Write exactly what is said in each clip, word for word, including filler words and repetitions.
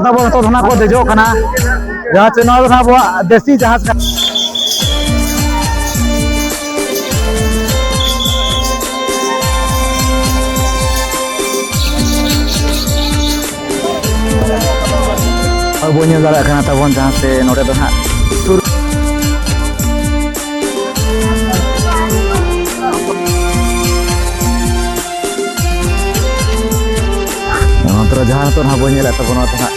ᱛᱟᱵᱚᱱ ᱱᱤᱛᱚᱜ ᱫᱚ ᱱᱟᱜ ᱠᱚ ᱫᱮᱡᱚᱜ ᱠᱟᱱᱟ᱾ ᱡᱟᱦᱟᱸ ᱪᱮ ᱱᱚᱣᱟ ᱫᱚ ᱱᱟᱜ ᱟᱵᱚᱣᱟᱜ ᱫᱮᱥᱤ ᱡᱟᱦᱟᱡᱽ ᱠᱟᱱᱟ᱾ ᱟᱵᱚ ᱧᱮᱞ ᱫᱟᱲᱮᱭᱟᱜ ᱠᱟᱱᱟ ᱛᱟᱵᱚᱱ ᱡᱟᱦᱟᱸ ᱥᱮ ᱱᱚᱰᱮ ᱫᱚ ᱱᱟᱜ ᱥᱩᱨ ᱱᱚᱛᱮ ᱨᱮ ᱡᱟᱦᱟᱸ ᱱᱤᱛᱚᱜ ᱱᱟᱦᱟᱜ ᱵᱚᱱ ᱧᱮᱞᱮᱫ ᱛᱟᱵᱚᱱᱟ, ᱱᱚᱣᱟ ᱫᱚ ᱱᱟᱦᱟᱜ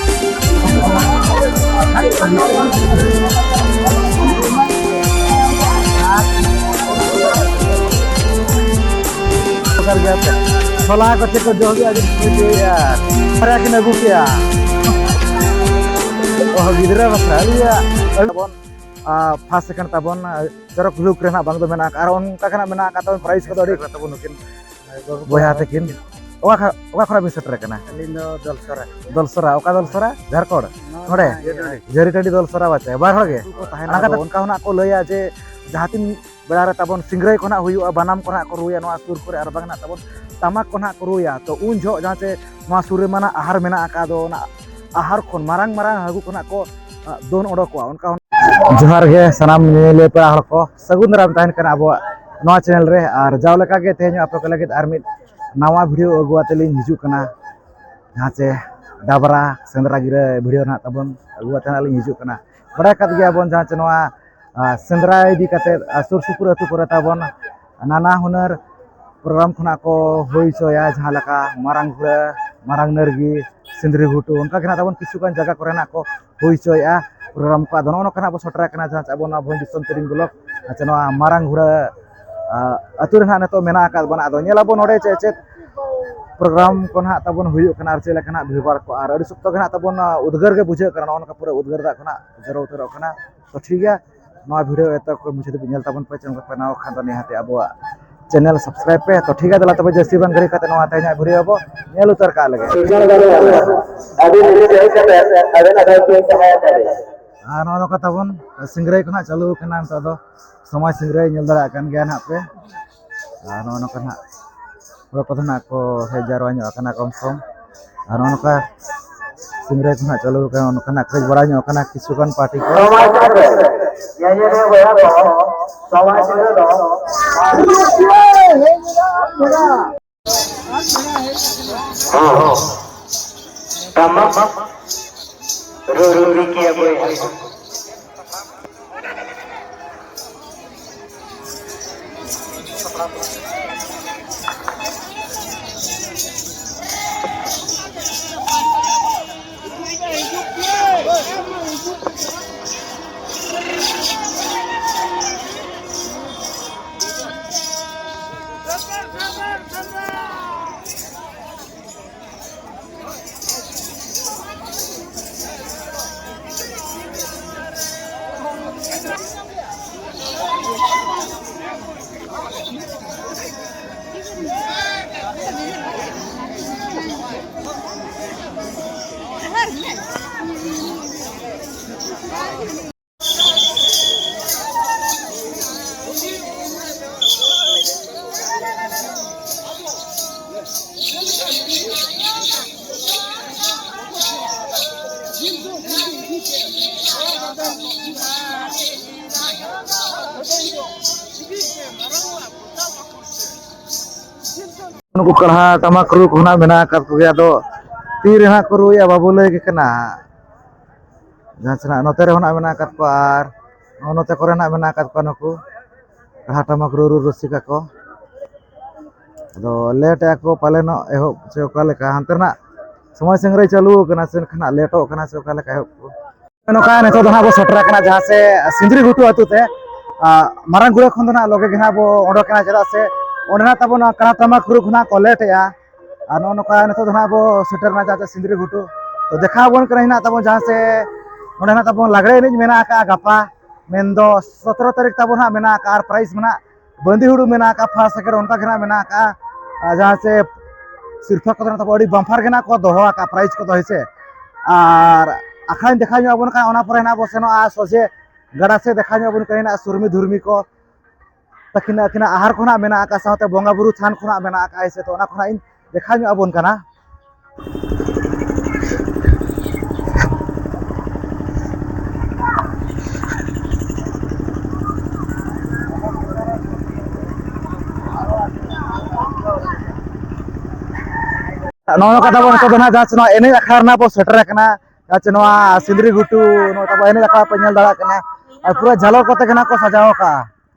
ᱫᱚᱨᱠᱟᱨ ᱜᱮᱭᱟ ᱛᱚ᱾ ᱪᱷᱚᱞᱟ ᱠᱚ ᱪᱮᱫ ᱠᱚ ᱡᱚ ᱦᱩᱭᱩᱜᱼᱟ, ᱡᱩᱫᱤ ᱠᱚ ᱤᱫᱤᱭᱟ, ᱵᱟᱨᱭᱟ ᱠᱤᱱ ᱟᱹᱜᱩ ᱠᱮᱭᱟ᱾ ᱚ, ᱜᱤᱫᱽᱨᱟᱹ ᱵᱟᱠᱷᱨᱟ ᱟᱹᱞᱤᱧᱟᱜ ᱛᱟᱵᱚᱱ, ᱟ, ᱯᱷᱟᱥᱴ ᱥᱮᱠᱮᱱᱰ ᱛᱟᱵᱚᱱ, ᱟ, ᱪᱚᱨᱚᱠ ᱞᱩᱠ ᱨᱮ ᱱᱟᱦᱟᱜ ᱵᱟᱝ ᱫᱚ ᱢᱮᱱᱟᱜ ᱟᱠᱟᱫ᱾ ᱟᱨ ᱚᱱᱠᱟ ᱜᱮ ᱱᱟᱦᱟᱜ ᱢᱮᱱᱟᱜ ᱟᱠᱟᱫ ᱛᱟᱵᱚᱱ, ᱯᱨᱟᱭᱤᱡᱽ ᱠᱚᱫᱚ ᱟᱹᱰᱤ ᱛᱟᱵᱚᱱ ᱱᱩᱠᱤᱱ ᱵᱚᱭᱦᱟ ᱛᱟᱹᱠᱤᱱ᱾ ᱚᱠᱟ ᱠᱷᱚ-, ᱚᱠᱟ ᱠᱷᱚᱱᱟᱜ ᱵᱤᱱ ᱥᱮᱴᱮᱨ ᱟᱠᱟᱱᱟ? ᱟᱹᱞᱤᱧ ᱫᱚ ᱫᱚᱞᱥᱚᱨᱟ᱾ ᱫᱚᱞᱥᱚᱨᱟ, ᱚᱠᱟ ᱫᱚᱞᱥᱚᱨᱟ? ᱡᱷᱟᱨᱠᱷᱚᱸᱰ? ᱱᱚᱣᱟ ᱱᱚᱰᱮ? ᱡᱷᱟᱹᱨᱤᱴᱟᱹᱲᱤ᱾ ᱡᱷᱟᱹᱨᱤᱴᱟᱹᱲᱤ ᱫᱚᱞᱥᱚᱨᱟ ᱵᱟᱪᱮ, ᱵᱟᱨ ᱦᱚᱲ ᱜᱮ? ᱩᱱᱠᱩ ᱠᱚ ᱛᱟᱦᱮᱱᱟ᱾ ᱚᱱᱟ ᱠᱟᱛᱮ ᱟᱫᱚ ᱚᱱᱠᱟ ᱦᱚᱸ ᱱᱟᱜ ᱠᱚ ᱞᱟᱹᱭᱟ ᱡᱮ ᱡᱟᱦᱟᱸ ᱛᱤᱱ ᱵᱮᱲᱟ ᱨᱮ ᱛᱟᱵᱚᱱ ᱥᱤᱝᱨᱟᱹᱭ ᱠᱚ ᱱᱟᱜ ᱦᱩᱭᱩᱜᱼᱟ, ᱵᱟᱱᱟᱢ ᱠᱚ ᱱᱟᱜ ᱠᱚ ᱨᱩᱭᱟ ᱱᱚᱣᱟ ᱥᱩᱨ ᱠᱚᱨᱮ, ᱟᱨ ᱵᱟᱝ ᱱᱟᱜ ᱛᱟᱵᱚᱱ ᱴᱟᱢᱟᱠ ᱠᱚ ᱱᱟᱜ ᱠᱚ ᱨᱩᱭᱟ, ᱛᱚ ᱩᱱ ᱡᱚᱦᱚᱜ ᱡᱟᱦᱟᱸ ᱪᱮ ᱱᱚᱣᱟ ᱥᱩᱨ ᱨᱮ ᱢᱟᱱᱟ ᱟᱦᱟᱨ ᱢᱮᱱᱟᱜ ᱟᱠᱟᱫ ᱫᱚ, ᱚᱱᱟ ᱟᱦᱟᱨ ᱠᱷᱚᱱ ᱢᱟᱨᱟᱝ ᱢᱟᱨᱟᱝ ᱦᱟᱹᱠᱩ ᱠᱚ ᱱᱟᱜ ᱠᱚ, ᱟ, ᱫᱚᱱ ᱚᱰᱚᱠᱚᱜᱼᱟ, ᱚᱱᱠᱟ ᱦᱚᱸ᱾ ᱡᱚᱦᱟᱨ ᱜᱮ ᱥᱟᱱᱟᱢ ᱧᱮᱧᱮᱞᱤᱭᱟᱹ ᱯᱮᱲᱟ ᱦᱚᱲ ᱠᱚ, ᱥᱟᱹᱜᱩᱱ ᱫᱟᱨᱟᱢ ᱛᱟᱦᱮᱱ ᱠᱟᱱᱟ ᱟᱵᱚᱣᱟᱜ ᱱᱚᱣᱟ ᱪᱮᱱᱮᱞ ᱨᱮ᱾ ᱟᱨ ᱡᱟᱣ ᱞᱮᱠᱟ ᱜᱮ ᱛᱮᱦᱮᱧ ᱟᱯᱮ ᱠᱚ ᱞᱟᱹᱜᱤᱫ ᱟᱨ ᱢᱤᱫ ᱱᱟᱣᱟ ᱵᱷᱤᱰᱤᱭᱳ ᱟᱹᱜᱩ ᱟᱛᱮ ᱞᱤᱧ ᱦᱤᱡᱩᱜ ᱠᱟᱱᱟ, ᱡᱟᱦᱟᱸ ᱪᱮ ᱰᱟᱵᱨᱟ ᱥᱮᱸᱫᱽᱨᱟ ᱜᱤᱨᱟᱹ ᱵᱷᱤᱰᱤᱭᱳ ᱱᱟᱦᱟᱜ ᱛᱟᱵᱚᱱ ᱟᱹᱜᱩ ᱟᱛᱮ ᱱᱟᱦᱟᱜ ᱞᱤᱧ ᱦᱤᱡᱩᱜ ᱠᱟᱱᱟ᱾ ᱵᱟᱲᱟᱭ ᱠᱟᱫ ᱜᱮᱭᱟᱵᱚᱱ ᱡᱟᱦᱟᱸ ᱪᱮ ᱱᱚᱣᱟ, ᱟ, ᱥᱮᱸᱫᱽᱨᱟ ᱤᱫᱤ ᱠᱟᱛᱮ, ᱟ, ᱥᱩᱨ ᱥᱩᱯᱩᱨ ᱟᱹᱛᱩ ᱠᱚᱨᱮ ᱛᱟᱵᱚᱱ ᱱᱟᱱᱟ ᱦᱩᱱᱟᱹᱨ ᱯᱨᱳᱜᱨᱟᱢ ᱠᱷᱚᱱᱟᱜ ᱠᱚ ᱦᱩᱭ ᱦᱚᱪᱚᱭᱟ, ᱡᱟᱦᱟᱸ ᱞᱮᱠᱟ ᱢᱟᱨᱟᱝ ᱜᱷᱩᱲᱟᱹ, ᱢᱟᱨᱟᱝ ᱱᱟᱹᱨᱜᱤ, ᱥᱤᱸᱫᱽᱨᱤ ᱜᱷᱩᱴᱩ, ᱚᱱᱠᱟ ᱜᱮ ᱱᱟᱜ ᱛᱟᱵᱚᱱ ᱠᱤᱪᱷᱩ ᱜᱟᱱ ᱡᱟᱭᱜᱟ ᱠᱚᱨᱮ ᱱᱟᱜ ᱠᱚ ᱦᱩᱭ ᱦᱚᱪᱚᱭᱮᱫᱼᱟ ᱯᱨᱳᱜᱨᱟᱢ ᱠᱚ᱾ ᱟᱫᱚ ᱱᱚᱜᱼᱚ ᱱᱚᱝᱠᱟ ᱱᱟᱜ ᱵᱚᱱ ᱥᱮᱴᱮᱨ ᱟᱠᱟᱱᱟ ᱡᱟᱦᱟᱸ ᱪᱮ ᱟᱵᱚ ᱱᱚᱣᱟ ᱵᱷᱚᱸᱡᱽ ᱫᱤᱥᱚᱢ ᱛᱤᱨᱤᱝ ᱵᱞᱚᱠ, ᱟᱪᱪᱷᱟ, ᱱᱚᱣᱟ ᱢᱟᱨᱟᱝ ᱜᱷᱩᱲᱟᱹ, ᱟ, ᱟᱹᱛᱩ ᱨᱮ ᱱᱟᱜ ᱱᱤᱛᱚᱜ ᱢᱮᱱᱟᱜ ᱟᱠᱟᱫ ᱵᱚᱱᱟ᱾ ᱟᱫᱚ ᱧᱮᱞ ᱟᱵᱚᱱ ᱱᱚᱰᱮ ᱪᱮᱫ ᱪᱮᱫ ᱯᱨᱳᱜᱨᱟᱢ ᱠᱚ ᱱᱟᱜ ᱛᱟᱵᱚᱱ ᱦᱩᱭᱩᱜ ᱠᱟᱱᱟ ᱟᱨ ᱪᱮᱫ ᱞᱮᱠᱟ ᱱᱟᱜ ᱵᱷᱤᱲᱵᱷᱟᱲ ᱠᱚ, ᱟᱨ ᱟᱹᱰᱤ ᱥᱚᱠᱛᱚ ᱜᱮ ᱱᱟᱜ ᱛᱟᱵᱚᱱ, ᱟ, ᱩᱫᱽᱜᱟᱹᱨ ᱜᱮ ᱵᱩᱡᱷᱟᱹᱜ ᱠᱟᱱᱟ᱾ ᱱᱚᱜᱼᱚ ᱱᱚᱝᱠᱟ ᱯᱩᱨᱟᱹ ᱩᱫᱽᱜᱟᱹᱨ ᱫᱟᱜ ᱠᱷᱚᱱᱟᱜ ᱡᱚᱨᱚ ᱩᱛᱟᱹᱨᱚᱜ ᱠᱟᱱᱟ᱾ ᱛᱚ ᱴᱷᱤᱠ ᱜᱮᱭᱟ, ᱱᱚᱣᱟ ᱵᱷᱤᱰᱤᱭᱳ ᱮᱛᱚ ᱠᱚ ᱢᱩᱪᱟᱹᱫ ᱫᱷᱟᱹᱵᱤᱡ ᱧᱮᱞ ᱛᱟᱵᱚᱱ ᱯᱮ, ᱪᱮᱱᱮᱞ ᱠᱚᱯᱮ ᱱᱟᱣᱟ ᱠᱷᱟᱱ ᱫᱚ ᱱᱤᱦᱟᱹᱛ ᱟᱵᱚᱣᱟᱜ ᱪᱮᱱᱮᱞ ᱥᱟᱵᱥᱠᱨᱟᱭᱤᱵ ᱯᱮ᱾ ᱛᱚ ᱴᱷᱤᱠ ᱜᱮᱭᱟ, ᱫᱮᱞᱟ ᱛᱚᱵᱮ ᱡᱟᱹᱥᱛᱤ ᱵᱟᱝ ᱜᱷᱟᱹᱲᱤ ᱠᱟᱛᱮ ᱱᱚᱣᱟ ᱛᱮᱦᱮᱧᱟᱜ ᱵᱷᱤᱰᱤᱭᱳ ᱵᱚ ᱧᱮᱞ ᱩᱛᱟᱹᱨ ᱠᱟᱜ ᱞᱮᱜᱮ᱾ ᱟᱹᱰᱤ ᱱᱤᱨᱟᱹᱭ ᱠᱟᱛᱮ ᱟᱵᱮᱱ ᱟᱵᱮᱱ ᱠᱤᱱ ᱛᱟᱦᱮᱸ ᱠᱟᱱᱟ᱾ ᱟᱨ ᱱᱚᱜᱼᱚ ᱱᱚᱝᱠᱟ ᱛᱟᱵᱚᱱ ᱥᱤᱝᱨᱟᱹᱭ ᱠᱚ ᱱᱟᱜ ᱪᱟᱹᱞᱩ ᱠᱟᱱᱟ ᱱᱤᱛᱚᱜ ᱫᱚ᱾ ᱥᱚᱢᱟᱡᱽ ᱥᱤᱝᱨᱟᱹᱭ ᱧᱮᱞ ᱫᱟᱲᱮᱭᱟᱜ ᱠᱟᱱ ᱜᱮᱭᱟ ᱱᱟᱜ ᱯᱮ᱾ ᱟᱨ ᱱᱚᱜᱼᱚ ᱱᱚᱝᱠᱟ ᱱᱟᱜ ᱦᱚᱲ ᱠᱚᱫᱚ ᱱᱟᱜ ᱠᱚ ᱦᱮᱡ ᱡᱟᱨᱣᱟ ᱧᱚᱜ ᱟᱠᱟᱱᱟ ᱠᱚᱢ ᱥᱚᱢ᱾ ᱟᱨ ᱱᱚᱜᱼᱚ ᱱᱚᱝᱠᱟ ᱥᱤᱝᱨᱟᱹᱭ ᱠᱚ ᱦᱟᱸᱜ ᱪᱟᱹᱞᱩ ᱟᱠᱟᱱᱟ, ᱚᱱᱠᱟᱱᱟᱜ ᱠᱟᱹᱡ ᱵᱟᱲᱟᱭ ᱧᱚᱜ ᱠᱟᱱᱟ ᱠᱤᱪᱷᱩ ᱜᱟᱱ ᱯᱟᱨᱴᱤ ᱠᱚ᱾ ᱥᱚᱢᱟᱡᱽ ᱨᱮ ᱧᱮᱧᱮᱞᱤᱭᱟᱹ ᱵᱚᱭᱦᱟ ᱠᱚ, ᱥᱚᱢᱟᱡᱽ ᱨᱮ ᱫᱚ ᱴᱟᱢᱟᱠ ᱨᱩ ᱨᱩ ᱨᱤᱠᱤᱭᱟ ᱵᱚᱭᱦᱟ ᱠᱚ᱾ ᱱᱩᱠᱩ ᱠᱟᱲᱦᱟ ᱴᱟᱢᱟᱠ ᱨᱩ ᱠᱚ ᱱᱟᱜ ᱢᱮᱱᱟᱜ ᱟᱠᱟᱫ ᱠᱚᱜᱮᱭᱟ᱾ ᱟᱫᱚ ᱛᱤ ᱨᱮ ᱦᱟᱸᱜ ᱠᱚ ᱨᱩᱭᱟ ᱵᱟᱵᱩ ᱞᱟᱹᱭ ᱜᱮ ᱠᱟᱱᱟ᱾ ᱡᱟᱦᱟᱸ ᱥᱮᱱᱟᱜ ᱱᱚᱛᱮ ᱨᱮᱦᱚᱸ ᱱᱟᱜ ᱢᱮᱱᱟᱜ ᱟᱠᱟᱫ ᱠᱚᱣᱟ ᱟᱨ ᱱᱚᱜᱼᱚ ᱱᱚᱛᱮ ᱠᱚᱨᱮ ᱱᱟᱜ ᱢᱮᱱᱟᱜ ᱟᱠᱟᱫ ᱠᱚᱣᱟ ᱱᱩᱠᱩ ᱠᱟᱲᱦᱟ ᱴᱟᱢᱟᱠ ᱨᱩ ᱨᱩ ᱨᱩᱥᱤᱠᱟ ᱠᱚ᱾ ᱟᱫᱚ ᱞᱮᱴ ᱟᱠᱚ ᱯᱟᱞᱮᱱᱚᱜ ᱮᱦᱚᱵ ᱥᱮ ᱚᱠᱟ ᱞᱮᱠᱟ, ᱦᱟᱱᱛᱮ ᱨᱮᱱᱟᱜ ᱥᱚᱢᱚᱭ ᱥᱮᱸᱫᱽᱨᱟᱭ ᱪᱟᱹᱞᱩ ᱟᱠᱟᱱᱟ ᱥᱮ ᱮᱱᱠᱷᱟᱱ ᱦᱟᱸᱜ ᱞᱮᱴᱚᱜ ᱠᱟᱱᱟ ᱥᱮ ᱚᱠᱟ ᱞᱮᱠᱟ ᱮᱦᱚᱵ ᱠᱚ᱾ ᱱᱚᱝᱠᱟ ᱱᱤᱛᱚᱜ ᱫᱚ ᱱᱟᱜ ᱵᱚ ᱥᱮᱴᱮᱨ ᱟᱠᱟᱱᱟ ᱡᱟᱦᱟᱸ ᱥᱮ ᱥᱤᱸᱫᱽᱨᱤ ᱜᱷᱩᱴᱩ ᱟᱹᱛᱩ ᱛᱮ᱾ ᱟᱨ ᱢᱟᱨᱟᱝ ᱜᱩᱲᱟᱹ ᱠᱷᱚᱱ ᱫᱚ ᱱᱟᱜ ᱞᱚᱜᱮ ᱜᱮ ᱱᱟᱜ ᱵᱚ ᱚᱰᱚᱠ ᱮᱱᱟ, ᱪᱮᱫᱟᱜ ᱥᱮ ᱚᱸᱰᱮ ᱱᱟᱜ ᱛᱟᱵᱚᱱ ᱠᱟᱲᱟ ᱛᱟᱢᱟᱠ ᱨᱩ ᱠᱷᱚᱱᱟᱜ ᱠᱚ ᱞᱮᱴ ᱮᱜᱼᱟ᱾ ᱟᱨ ᱱᱚᱜᱼᱚ ᱱᱚᱝᱠᱟ ᱱᱤᱛᱚᱜ ᱫᱚ ᱱᱟᱜ ᱵᱚ ᱥᱮᱴᱮᱨ ᱮᱱᱟ ᱡᱟᱦᱟᱸ ᱥᱮ ᱥᱤᱸᱫᱽᱨᱤ ᱜᱷᱩᱴᱩ᱾ ᱛᱚ ᱫᱮᱠᱷᱟᱣ ᱟᱵᱚᱱ ᱠᱟᱱᱟ ᱱᱟᱜ ᱛᱟᱵᱚᱱ ᱡᱟᱦᱟᱸ ᱥᱮ ᱚᱸᱰᱮ ᱱᱟᱜ ᱛᱟᱵᱚᱱ ᱞᱟᱜᱽᱲᱮ ᱮᱱᱮᱡ ᱢᱮᱱᱟᱜ ᱟᱠᱟᱫᱼᱟ ᱜᱟᱯᱟ, ᱢᱮᱱᱫᱚ ᱥᱚᱛᱨᱚ ᱛᱟᱹᱨᱤᱠᱷ ᱛᱟᱵᱚᱱ ᱦᱟᱸᱜ ᱢᱮᱱᱟᱜ ᱟᱠᱟᱫᱼᱟ ᱟᱨ ᱯᱨᱟᱭᱤᱡᱽ ᱢᱮᱱᱟᱜ ᱵᱟᱹᱱᱫᱤ ᱦᱩᱲᱩ ᱢᱮᱱᱟᱜ ᱟᱠᱟᱫ, ᱯᱷᱟᱥᱴ ᱥᱮᱠᱮᱱᱰ ᱚᱱᱠᱟ ᱜᱮ ᱱᱟᱜ ᱢᱮᱱᱟᱜ ᱟᱠᱟᱫ᱾ ᱟᱨ ᱡᱟᱦᱟᱸ ᱥᱮ ᱥᱤᱨᱯᱷᱟᱹ ᱠᱚᱫᱚ ᱱᱟᱜ ᱛᱟᱵᱚ ᱟᱹᱰᱤ ᱵᱟᱢᱯᱟᱨ ᱜᱮ ᱱᱟᱜ ᱠᱚ ᱫᱚᱦᱚ ᱟᱠᱟᱫ ᱯᱨᱟᱭᱤᱡᱽ ᱠᱚᱫᱚ, ᱦᱮᱸ ᱥᱮ᱾ ᱟᱨ ᱟᱠᱷᱲᱟᱧ ᱫᱮᱠᱷᱟᱣ ᱧᱚᱜ ᱟᱵᱚᱱ ᱠᱟᱱᱟ, ᱚᱱᱟ ᱯᱚᱨᱮ ᱱᱟᱜ ᱵᱚ ᱥᱮᱱᱚᱜᱼᱟ ᱥᱚᱡᱷᱮ ᱜᱟᱰᱟ ᱥᱮᱫ, ᱫᱮᱠᱷᱟᱣ ᱧᱚᱜ ᱟᱵᱚᱱ ᱠᱟᱱᱟ ᱱᱟᱜ ᱥᱩᱨᱢᱤ ᱫᱷᱩᱨᱢᱤ ᱠᱚ ᱛᱟᱹᱠᱤᱱᱟᱜ, ᱟᱹᱠᱤᱱᱟᱜ ᱟᱦᱟᱨ ᱠᱚ ᱱᱟᱜ ᱢᱮᱱᱟᱜ ᱟᱠᱟᱫ, ᱥᱟᱶᱛᱮ ᱵᱚᱸᱜᱟ ᱵᱩᱨᱩ ᱛᱷᱟᱱ ᱠᱚ ᱱᱟᱜ ᱢᱮᱱᱟᱜ ᱟᱠᱟᱫ, ᱦᱮᱸ ᱥᱮ᱾ ᱛᱚ ᱚᱱᱟ ᱠᱚ ᱱᱟᱜ ᱤᱧ ᱫᱮᱠᱷᱟᱣ ᱧᱚᱜ ᱟᱵᱚᱱ ᱠᱟᱱᱟ᱾ ᱱᱚᱜᱼᱚ ᱱᱚᱝᱠᱟ ᱛᱟᱵᱚᱱ ᱱᱤᱛᱚᱜ ᱫᱚ ᱱᱟᱦᱟᱜ ᱡᱟᱦᱟᱸ ᱪᱮ ᱱᱚᱣᱟ ᱮᱱᱮᱡ ᱟᱠᱷᱲᱟ ᱨᱮᱱᱟᱜ ᱵᱚ ᱥᱮᱴᱮᱨ ᱟᱠᱟᱱᱟ, ᱡᱟᱦᱟᱸ ᱪᱮ ᱱᱚᱣᱟ ᱥᱤᱸᱫᱽᱨᱤ ᱜᱷᱩᱴᱩ, ᱱᱚᱣᱟ ᱛᱟᱵᱚ ᱮᱱᱮᱡ ᱟᱠᱷᱲᱟ ᱯᱮ ᱧᱮᱞ ᱫᱟᱲᱮᱭᱟᱜ ᱠᱟᱱᱟ᱾ ᱟᱨ ᱯᱩᱨᱟᱹ ᱡᱷᱟᱞᱚᱨ ᱠᱚᱛᱮ ᱜᱮ ᱱᱟᱦᱟᱜ ᱠᱚ ᱥᱟᱡᱟᱣ ᱟᱠᱟᱜᱼᱟ᱾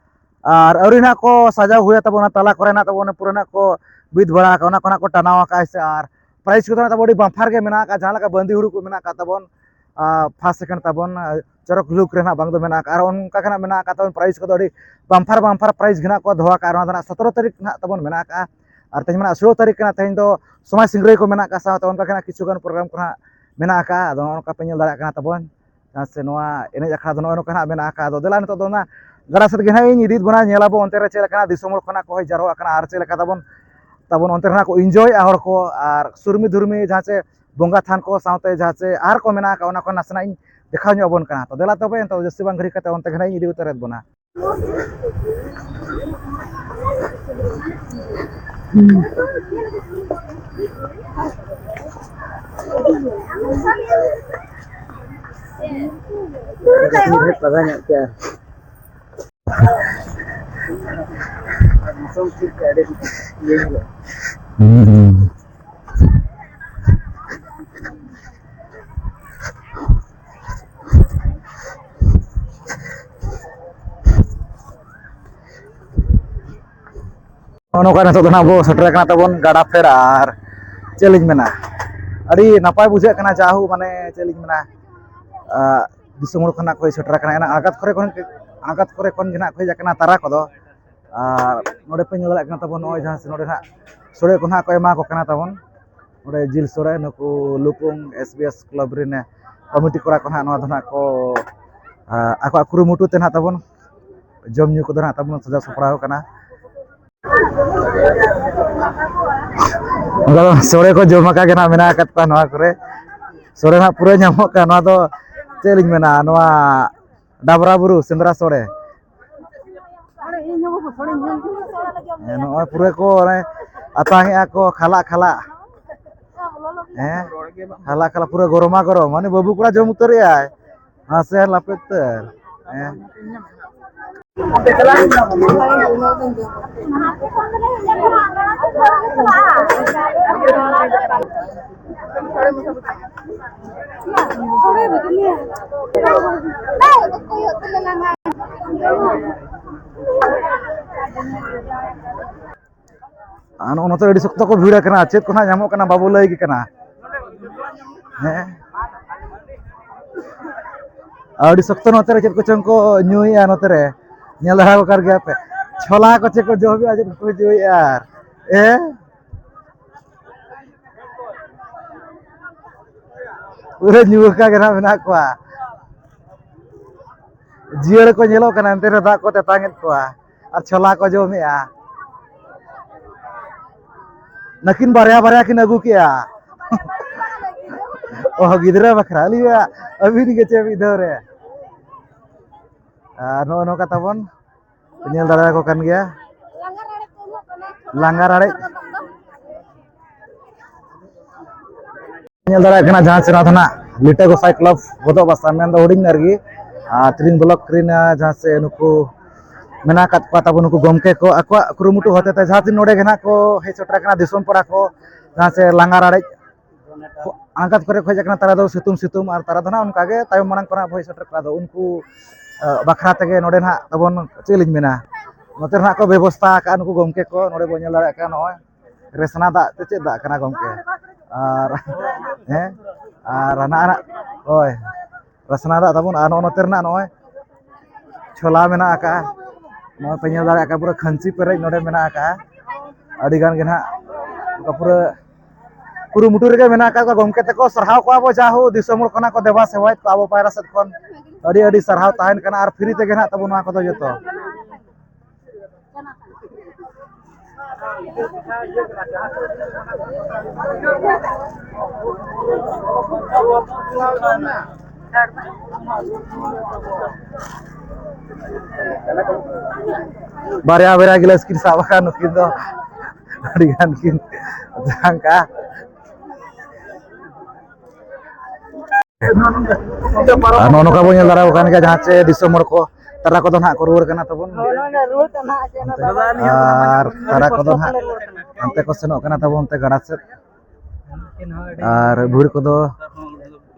ᱟᱨ ᱟᱹᱣᱨᱤ ᱱᱟᱦᱟᱜ ᱠᱚ ᱥᱟᱡᱟᱣ ᱦᱩᱭᱟ ᱛᱟᱵᱚᱱᱟ, ᱛᱟᱞᱟ ᱠᱚᱨᱮ ᱱᱟᱦᱟᱜ ᱛᱟᱵᱚᱱ ᱯᱩᱨᱟᱹ ᱱᱟᱦᱟᱜ ᱠᱚ ᱵᱤᱫ ᱵᱟᱲᱟ ᱟᱠᱟᱜᱼᱟ, ᱚᱱᱟ ᱠᱚ ᱱᱟᱦᱟᱜ ᱠᱚ ᱴᱟᱱᱟᱣ ᱟᱠᱟᱜᱼᱟ ᱥᱮ᱾ ᱟᱨ ᱯᱨᱟᱭᱤᱡᱽ ᱠᱚᱫᱚ ᱱᱟᱦᱟᱜ ᱛᱟᱵᱚ ᱟᱹᱰᱤ ᱵᱟᱢᱯᱟᱨ ᱜᱮ ᱢᱮᱱᱟᱜ ᱟᱠᱟᱫ, ᱡᱟᱦᱟᱸ ᱞᱮᱠᱟ ᱵᱟᱸᱫᱤ ᱦᱩᱲᱩ ᱠᱚ ᱢᱮᱱᱟᱜ ᱟᱠᱟᱫ ᱛᱟᱵᱚᱱ, ᱯᱷᱟᱥᱴ ᱥᱮᱠᱮᱱᱰ ᱛᱟᱵᱚᱱ, ᱪᱚᱨᱚᱠ ᱞᱩᱠ ᱨᱮ ᱱᱟᱦᱟᱜ ᱵᱟᱝ ᱫᱚ ᱢᱮᱱᱟᱜ ᱟᱠᱟᱫ᱾ ᱟᱨ ᱚᱱᱠᱟ ᱜᱮ ᱱᱟᱦᱟᱜ ᱢᱮᱱᱟᱜ ᱟᱠᱟᱫ ᱛᱟᱵᱚᱱ, ᱯᱨᱟᱭᱤᱡᱽ ᱠᱚᱫᱚ ᱟᱹᱰᱤ ᱵᱟᱢᱯᱟᱨ ᱵᱟᱢᱯᱟᱨ ᱯᱨᱟᱭᱤᱡᱽ ᱜᱮ ᱱᱟᱦᱟᱜ ᱠᱚ ᱫᱚᱦᱚ ᱟᱠᱟᱫ᱾ ᱟᱨ ᱱᱚᱣᱟ ᱫᱚ ᱱᱟᱦᱟᱜ ᱥᱚᱛᱨᱚ ᱛᱟᱹᱨᱤᱠᱷ ᱱᱟᱦᱟᱜ ᱛᱟᱵᱚᱱ ᱢᱮᱱᱟᱜ ᱟᱠᱟᱫ᱾ ᱟᱨ ᱛᱮᱦᱮᱧ ᱢᱟ ᱱᱟᱦᱟᱜ ᱥᱳᱞᱳ ᱛᱟᱹᱨᱤᱠᱷ ᱠᱟᱱᱟ, ᱛᱮᱦᱮᱧ ᱫᱚ ᱥᱚᱢᱟᱡᱽ ᱥᱤᱝᱨᱟᱹᱭ ᱠᱚ ᱢᱮᱱᱟᱜ ᱟᱠᱟᱫ, ᱥᱟᱶᱛᱮ ᱚᱱᱠᱟ ᱜᱮ ᱱᱟᱦᱟᱜ ᱠᱤᱪᱷᱩ ᱜᱟᱱ ᱯᱨᱳᱜᱨᱟᱢ ᱠᱚ ᱱᱟᱦᱟᱜ ᱢᱮᱱᱟᱜ ᱟᱠᱟᱫ᱾ ᱟᱫᱚ ᱱᱚᱜᱼᱚ ᱱᱚᱝᱠᱟ ᱯᱮ ᱧᱮᱞ ᱫᱟᱲᱮᱭᱟᱜ ᱠᱟᱱᱟ ᱛᱟᱵᱚᱱ, ᱡᱟᱦᱟᱸ ᱥᱮ ᱱᱚᱣᱟ ᱮᱱᱮᱡ ᱟᱠᱷᱲᱟ ᱫᱚ ᱱᱚᱜᱼᱚᱭ ᱱᱚᱝᱠᱟ ᱱᱟᱦᱟᱜ ᱢᱮᱱᱟᱜ ᱟᱠᱟᱫ᱾ ᱟᱫᱚ ᱫᱮᱞᱟ ᱱᱤᱛᱚᱜ ᱫᱚ ᱚᱱᱟ ᱜᱟᱰᱟ ᱥᱮᱫ ᱜᱮ ᱱᱟᱦᱟᱜ ᱤᱧ ᱤᱫᱤᱭᱮᱫ ᱵᱚᱱᱟ, ᱧᱮᱞ ᱟᱵᱚ ᱚᱱᱛᱮ ᱨᱮ ᱪᱮᱫ ᱞᱮᱠᱟ ᱫᱤᱥᱚᱢ ᱦᱚᱲ ᱠᱷᱚᱱᱟᱜ ᱠᱚ ᱦᱮᱡ ᱡᱟᱨᱣᱟᱜ ᱠᱟᱱᱟ ᱟᱨ ᱪᱮᱫ ᱞᱮᱠᱟ ᱛᱟᱵᱚᱱ, ᱛᱟᱵᱚᱱ ᱚᱱᱛᱮ ᱨᱮᱱᱟᱜ ᱠᱚ ᱤᱱᱡᱚᱭᱮᱫᱼᱟ ᱦᱚᱲ ᱠᱚ᱾ ᱟᱨ ᱥᱩᱨᱢᱤ ᱫᱷᱩᱨᱢᱤ ᱡᱟᱦᱟᱸ ᱪᱮ ᱵᱚᱸᱜᱟ ᱛᱷᱟᱱ ᱠᱚ ᱥᱟᱶᱛᱮ ᱡᱟᱦᱟᱸ ᱪᱮ ᱟᱦᱟᱨ ᱠᱚ ᱢᱮᱱᱟᱜ ᱟᱠᱟᱫ, ᱚᱱᱟ ᱠᱚ ᱱᱟᱥᱮᱱᱟᱜ ᱤᱧ ᱫᱮᱠᱷᱟᱣ ᱧᱚᱜ ᱟᱵᱚᱱ ᱠᱟᱱᱟ᱾ ᱛᱚ ᱫᱮᱞᱟ ᱛᱚᱵᱮ, ᱱᱤᱛᱚᱜ ᱡᱟᱹᱥᱛᱤ ᱵᱟᱝ ᱜᱷᱟᱹᱲᱤ ᱠᱟᱛᱮ ᱚᱱᱛᱮ ᱜᱮ ᱱᱟᱦᱟᱜ ᱤᱧ ᱤᱫᱤ ᱩᱛᱟᱹᱨᱮᱫ ᱵᱚᱱᱟ᱾ ᱱᱚᱜᱼᱚ ᱱᱚᱝᱠᱟ ᱱᱤᱛᱚᱜ ᱫᱚ ᱱᱟᱦᱟᱜ ᱵᱚ ᱥᱮᱴᱮᱨ ᱟᱠᱟᱱᱟ ᱛᱟᱵᱚᱱ ᱜᱟᱰᱟ ᱯᱷᱮᱰ᱾ ᱟᱨ ᱪᱮᱫ ᱞᱤᱧ ᱢᱮᱱᱟ, ᱟᱹᱰᱤ ᱱᱟᱯᱟᱭ ᱵᱩᱡᱷᱟᱹᱜ ᱠᱟᱱᱟ᱾ ᱡᱟᱦᱳ, ᱢᱟᱱᱮ ᱪᱮᱫ ᱞᱤᱧ ᱢᱮᱱᱟ, ᱟᱜ, ᱫᱤᱥᱚᱢ ᱦᱚᱲ ᱠᱷᱚᱱᱟᱜ ᱠᱚ ᱦᱮᱡ ᱥᱮᱴᱮᱨ ᱟᱠᱟᱱᱟ᱾ ᱮᱱᱟᱝ ᱟᱲᱜᱟᱛ ᱠᱚᱨᱮ ᱠᱷᱚᱱ, ᱟᱲᱜᱟᱛ ᱠᱚᱨᱮ ᱠᱷᱚᱱ ᱜᱮ ᱱᱟᱦᱟᱜ ᱠᱚ ᱦᱮᱡ ᱟᱠᱟᱱᱟ ᱛᱟᱨᱟ ᱠᱚᱫᱚ᱾ ᱟᱨ ᱱᱚᱰᱮ ᱯᱮ ᱧᱮᱞ ᱫᱟᱲᱮᱭᱟᱜ ᱠᱟᱱᱟ ᱛᱟᱵᱚᱱ, ᱱᱚᱜᱼᱚᱭ ᱡᱟᱦᱟᱸ ᱱᱚᱰᱮ ᱱᱟᱦᱟᱜ ᱥᱳᱲᱮ ᱠᱚ ᱱᱟᱦᱟᱜ ᱠᱚ ᱮᱢᱟ ᱠᱚ ᱠᱟᱱᱟ ᱛᱟᱵᱚᱱ᱾ ᱱᱚᱰᱮ ᱡᱤᱞ ᱥᱳᱲᱮ, ᱱᱩᱠᱩ ᱞᱩᱯᱩᱝ ᱮᱥ ᱵᱤ ᱮᱥ ᱠᱞᱟᱵᱽ ᱨᱮᱱ ᱠᱚᱢᱤᱴᱤ ᱠᱚᱲᱟ ᱠᱚ ᱱᱟᱦᱟᱜ ᱱᱚᱣᱟ ᱫᱚ ᱱᱟᱦᱟᱜ ᱠᱚ, ᱟᱜ, ᱟᱠᱚᱣᱟᱜ ᱠᱩᱨᱩᱢᱩᱴᱩ ᱛᱮ ᱱᱟᱦᱟᱜ ᱛᱟᱵᱚᱱ ᱡᱚᱢ ᱧᱩ ᱠᱚᱫᱚ ᱱᱟᱦᱟᱜ ᱛᱟᱵᱚᱱ ᱥᱟᱡᱟᱣ ᱥᱟᱯᱲᱟᱣ ᱠᱟᱱᱟ᱾ ᱚᱱᱠᱟ ᱫᱚ ᱥᱳᱲᱮ ᱠᱚ ᱡᱚᱢ ᱟᱠᱟ ᱜᱮ ᱱᱟᱦᱟᱜ ᱢᱮᱱᱟᱜ ᱟᱠᱟᱫ ᱠᱚᱣᱟ ᱱᱚᱣᱟ ᱠᱚᱨᱮ᱾ ᱥᱳᱲᱮ ᱱᱟᱦᱟᱜ ᱯᱩᱨᱟᱹ ᱧᱟᱢᱚᱜ ᱠᱟᱱᱟ᱾ ᱱᱚᱣᱟ ᱫᱚ ᱪᱮᱫ ᱞᱤᱧ ᱢᱮᱱᱟ, ᱱᱚᱣᱟ ᱰᱟᱵᱨᱟ ᱵᱩᱨᱩ ᱥᱮᱸᱫᱽᱨᱟ ᱥᱳᱲᱮ᱾ ᱦᱮᱸ, ᱱᱚᱜᱼᱚᱭ ᱯᱩᱨᱟᱹ ᱠᱚ ᱚᱱᱮ ᱟᱛᱟᱝ ᱮᱜᱼᱟ ᱠᱚ ᱠᱷᱟᱞᱟᱜ ᱠᱷᱟᱞᱟᱜ᱾ ᱦᱮᱸ, ᱠᱷᱟᱞᱟᱜ ᱠᱷᱟᱞᱟᱜ ᱯᱩᱨᱟᱹ ᱜᱚᱨᱚᱢᱟ ᱜᱚᱨᱚᱢ᱾ ᱢᱟᱱᱮ ᱵᱟᱹᱵᱩ ᱠᱚᱲᱟ ᱡᱚᱢ ᱩᱛᱟᱹᱨᱮᱜᱼᱟᱭ᱾ ᱢᱟᱥᱮ ᱞᱟᱯᱮ ᱩᱛᱟᱹᱨ᱾ ᱦᱮᱸ᱾ ᱟᱨ ᱱᱚᱜᱼᱚ ᱱᱚᱛᱮ ᱟᱹᱰᱤ ᱥᱚᱠᱛᱚ ᱠᱚ ᱵᱷᱤᱲ ᱟᱠᱟᱱᱟ᱾ ᱪᱮᱫ ᱠᱚ ᱱᱟᱦᱟᱜ ᱧᱟᱢᱚᱜ ᱠᱟᱱᱟ ᱵᱟᱵᱚ ᱞᱟᱹᱭ ᱜᱮ ᱠᱟᱱᱟ᱾ ᱦᱮᱸ, ᱟᱹᱰᱤ ᱥᱚᱠᱛᱚ ᱱᱚᱛᱮ ᱨᱮ ᱪᱮᱫ ᱠᱚᱪᱚᱝ ᱠᱚ ᱧᱩᱭᱮᱫᱼᱟ᱾ ᱱᱚᱛᱮ ᱨᱮ ᱧᱮᱞ ᱫᱟᱲᱮ ᱟᱠᱟᱫ ᱜᱮᱭᱟ ᱯᱮ, ᱪᱷᱚᱞᱟ ᱠᱚ ᱪᱮᱫ ᱠᱚ ᱡᱚᱢᱮᱫᱼᱟ, ᱪᱮᱫ ᱠᱚ ᱧᱩᱭᱮᱫᱼᱟ᱾ ᱟᱨ ᱮ ᱯᱩᱨᱟᱹ ᱧᱩ ᱟᱠᱟ ᱜᱮ ᱱᱟᱦᱟᱜ ᱢᱮᱱᱟᱜ ᱠᱚᱣᱟ᱾ ᱡᱤᱭᱟᱹᱲ ᱠᱚ ᱧᱮᱞᱚᱜ ᱠᱟᱱᱟ, ᱮᱱᱛᱮ ᱨᱮᱦᱚᱸ ᱫᱟᱜ ᱠᱚ ᱛᱮᱛᱟᱝ ᱮᱫ ᱠᱚᱣᱟ ᱟᱨ ᱪᱷᱚᱞᱟ ᱠᱚ ᱡᱚᱢᱮᱫᱼᱟ᱾ ᱱᱟᱹᱠᱤᱱ ᱵᱟᱨᱭᱟ ᱵᱟᱨᱭᱟ ᱠᱤᱱ ᱟᱹᱜᱩ ᱠᱮᱜᱼᱟ᱾ ᱚ, ᱜᱤᱫᱽᱨᱟᱹ ᱵᱟᱠᱷᱨᱟ, ᱟᱹᱞᱤᱧᱟᱜ ᱟᱹᱵᱤᱱ ᱜᱮ ᱪᱮᱫ ᱢᱤᱫ ᱫᱷᱟᱣ ᱨᱮ? ᱟᱨ ᱱᱚᱜᱼᱚ ᱱᱚᱝᱠᱟ ᱛᱟᱵᱚᱱ ᱧᱮᱞ ᱫᱟᱲᱮᱭᱟᱠᱚ ᱠᱟᱱ ᱜᱮᱭᱟ᱾ ᱞᱟᱸᱜᱟ ᱨᱟᱲᱮᱡ᱾ ᱧᱮᱞ ᱫᱟᱲᱮᱭᱟᱜ ᱠᱟᱱᱟ ᱡᱟᱦᱟᱸ ᱥᱮ ᱱᱚᱣᱟ ᱫᱚ ᱱᱟᱜ ᱞᱤᱴᱟᱹ ᱜᱚᱸᱥᱟᱭ ᱠᱞᱟᱵᱽ ᱵᱚᱫᱚᱜ ᱵᱟᱥᱟ, ᱢᱮᱱᱫᱚ ᱦᱩᱰᱤᱧ ᱟᱨᱜᱮ ᱟᱨ ᱛᱤᱨᱤᱝ ᱵᱞᱚᱠ ᱨᱮᱱ, ᱟᱨ ᱡᱟᱦᱟᱸ ᱥᱮ ᱱᱩᱠᱩ ᱢᱮᱱᱟᱜ ᱟᱠᱟᱫ ᱠᱚᱣᱟ ᱛᱟᱵᱚ, ᱱᱩᱠᱩ ᱜᱚᱢᱠᱮ ᱠᱚ ᱟᱠᱚᱣᱟᱜ ᱠᱩᱨᱩᱢᱩᱴᱩ ᱦᱚᱛᱮᱛᱮ ᱡᱟᱦᱟᱸ ᱛᱤᱱ ᱱᱚᱰᱮ ᱜᱮ ᱱᱟᱜ ᱠᱚ ᱦᱮᱡ ᱥᱮᱴᱮᱨ ᱟᱠᱟᱱᱟ, ᱫᱤᱥᱚᱢ ᱯᱟᱲᱟ ᱠᱚ ᱡᱟᱦᱟᱸ ᱥᱮ ᱞᱟᱸᱜᱟ ᱨᱟᱲᱮᱡ ᱟᱬᱜᱟᱛ ᱠᱚᱨᱮ ᱠᱚ ᱦᱮᱡ ᱟᱠᱟᱱᱟ, ᱛᱟᱨᱟ ᱫᱚ ᱥᱤᱛᱩᱝ ᱥᱤᱛᱩᱝ, ᱟᱨ ᱛᱟᱨᱟ ᱫᱚ ᱱᱟᱜ ᱚᱱᱠᱟ ᱜᱮ ᱛᱟᱭᱚᱢ ᱢᱟᱲᱟᱝ ᱠᱚᱨᱮ ᱱᱟᱜ ᱵᱚ ᱦᱮᱡ ᱥᱮᱴᱮᱨ ᱠᱚᱜᱼᱟ᱾ ᱟᱫᱚ ᱩᱱᱠᱩ, ᱟᱸ, ᱵᱟᱠᱷᱨᱟ ᱛᱮᱜᱮ ᱱᱚᱰᱮ ᱱᱟᱜ ᱛᱟᱵᱚᱱ, ᱪᱮᱫ ᱞᱤᱧ ᱢᱮᱱᱟ, ᱱᱚᱛᱮ ᱨᱮ ᱱᱟᱜ ᱠᱚ ᱵᱮᱵᱚᱥᱛᱷᱟ ᱟᱠᱟᱫᱼᱟ ᱱᱩᱠᱩ ᱜᱚᱢᱠᱮ ᱠᱚ᱾ ᱱᱚᱰᱮ ᱵᱚᱱ ᱧᱮᱞ ᱫᱟᱲᱮᱭᱟᱜ ᱠᱟᱱᱟ ᱱᱚᱜᱼᱚᱭ ᱨᱮᱥᱱᱟ ᱫᱟᱜ ᱛᱮ ᱪᱮᱫ ᱫᱟᱜ ᱠᱟᱱᱟ ᱜᱚᱢᱠᱮ? ᱟᱨ ᱦᱮᱸ, ᱟᱨ ᱦᱟᱱᱟ ᱦᱟᱱᱟ, ᱦᱳᱭ, ᱨᱮᱥᱱᱟ ᱫᱟᱜ ᱛᱟᱵᱚᱱ᱾ ᱟᱨ ᱱᱚᱜᱼᱚ ᱱᱚᱛᱮ ᱨᱮᱱᱟᱜ ᱱᱚᱜᱼᱚᱭ ᱪᱷᱳᱞᱟ ᱢᱮᱱᱟᱜ ᱟᱠᱟᱫᱼᱟ, ᱱᱚᱜᱼᱚᱭ ᱯᱮ ᱧᱮᱞ ᱫᱟᱲᱮᱭᱟᱜ ᱠᱟᱱᱟ ᱯᱩᱨᱟᱹ ᱠᱷᱟᱹᱧᱪᱤ ᱯᱮᱨᱮᱡ ᱱᱚᱰᱮ ᱢᱮᱱᱟᱜ ᱟᱠᱟᱫᱼᱟ᱾ ᱟᱹᱰᱤ ᱜᱟᱱ ᱜᱮ ᱱᱟᱦᱟᱜ ᱚᱱᱠᱟ ᱯᱩᱨᱟᱹ ᱠᱩᱨᱩᱢᱩᱴᱩ ᱨᱮᱜᱮ ᱢᱮᱱᱟᱜ ᱟᱠᱟᱫ ᱠᱚᱣᱟ᱾ ᱜᱚᱢᱠᱮ ᱛᱟᱠᱚ ᱥᱟᱨᱦᱟᱣ ᱠᱚᱣᱟ ᱵᱚ, ᱡᱟ ᱦᱳ ᱫᱤᱥᱚᱢ ᱦᱚᱲ ᱠᱷᱚᱱᱟᱜ ᱠᱚ ᱫᱮᱵᱟ ᱥᱮᱵᱟᱭᱮᱫ ᱠᱚᱣᱟ ᱟᱵᱚ ᱯᱟᱭᱨᱟ ᱥᱮᱫ ᱠᱷᱚᱱ᱾ ᱟᱹᱰᱤ ᱟᱹᱰᱤ ᱥᱟᱨᱦᱟᱣ ᱛᱟᱦᱮᱱ ᱠᱟᱱᱟ᱾ ᱟᱨ ᱯᱷᱨᱤ ᱛᱮᱜᱮ ᱱᱟᱦᱟᱜ ᱛᱟᱵᱚ ᱱᱚᱣᱟ ᱠᱚᱫᱚ ᱡᱚᱛᱚ᱾ ᱵᱟᱨᱭᱟ ᱵᱟᱨᱭᱟ ᱜᱤᱞᱟᱹᱥ ᱠᱤᱱ ᱥᱟᱵ ᱟᱠᱟᱫ ᱱᱩᱠᱤᱱ ᱫᱚ᱾ ᱟᱹᱰᱤ ᱜᱟᱱ ᱠᱤᱱ ᱡᱟᱦᱟᱸ ᱠᱟ᱾ ᱟᱨ ᱱᱚᱜᱼᱚ ᱱᱚᱝᱠᱟ ᱵᱚᱱ ᱧᱮᱞ ᱫᱟᱲᱮᱭᱟᱠᱚ ᱠᱟᱱ ᱜᱮᱭᱟ, ᱡᱟᱦᱟᱸ ᱪᱮ ᱫᱤᱥᱚᱢ ᱦᱚᱲ ᱠᱚ ᱛᱟᱨᱟ ᱠᱚᱫᱚ ᱱᱟᱦᱟᱜ ᱠᱚ ᱨᱩᱣᱟᱹᱲ ᱠᱟᱱᱟ ᱛᱟᱵᱚᱱ᱾ ᱦᱳᱭ, ᱱᱚᱜᱼᱚᱭ ᱱᱟ ᱨᱩᱣᱟᱹᱲ ᱠᱟᱱᱟ ᱱᱟᱦᱟᱜ, ᱪᱮᱫ ᱦᱚᱸ ᱚᱱᱛᱮ ᱵᱟᱝ᱾ ᱟᱨ ᱛᱟᱨᱟ ᱠᱚᱫᱚ ᱱᱟᱦᱟᱜ ᱦᱟᱱᱛᱮ ᱠᱚ ᱥᱮᱱᱚᱜ ᱠᱟᱱᱟ ᱛᱟᱵᱚᱱ, ᱚᱱᱛᱮ ᱜᱟᱰᱟ ᱥᱮᱫ᱾ ᱟᱨ ᱵᱷᱤᱲ ᱠᱚᱫᱚ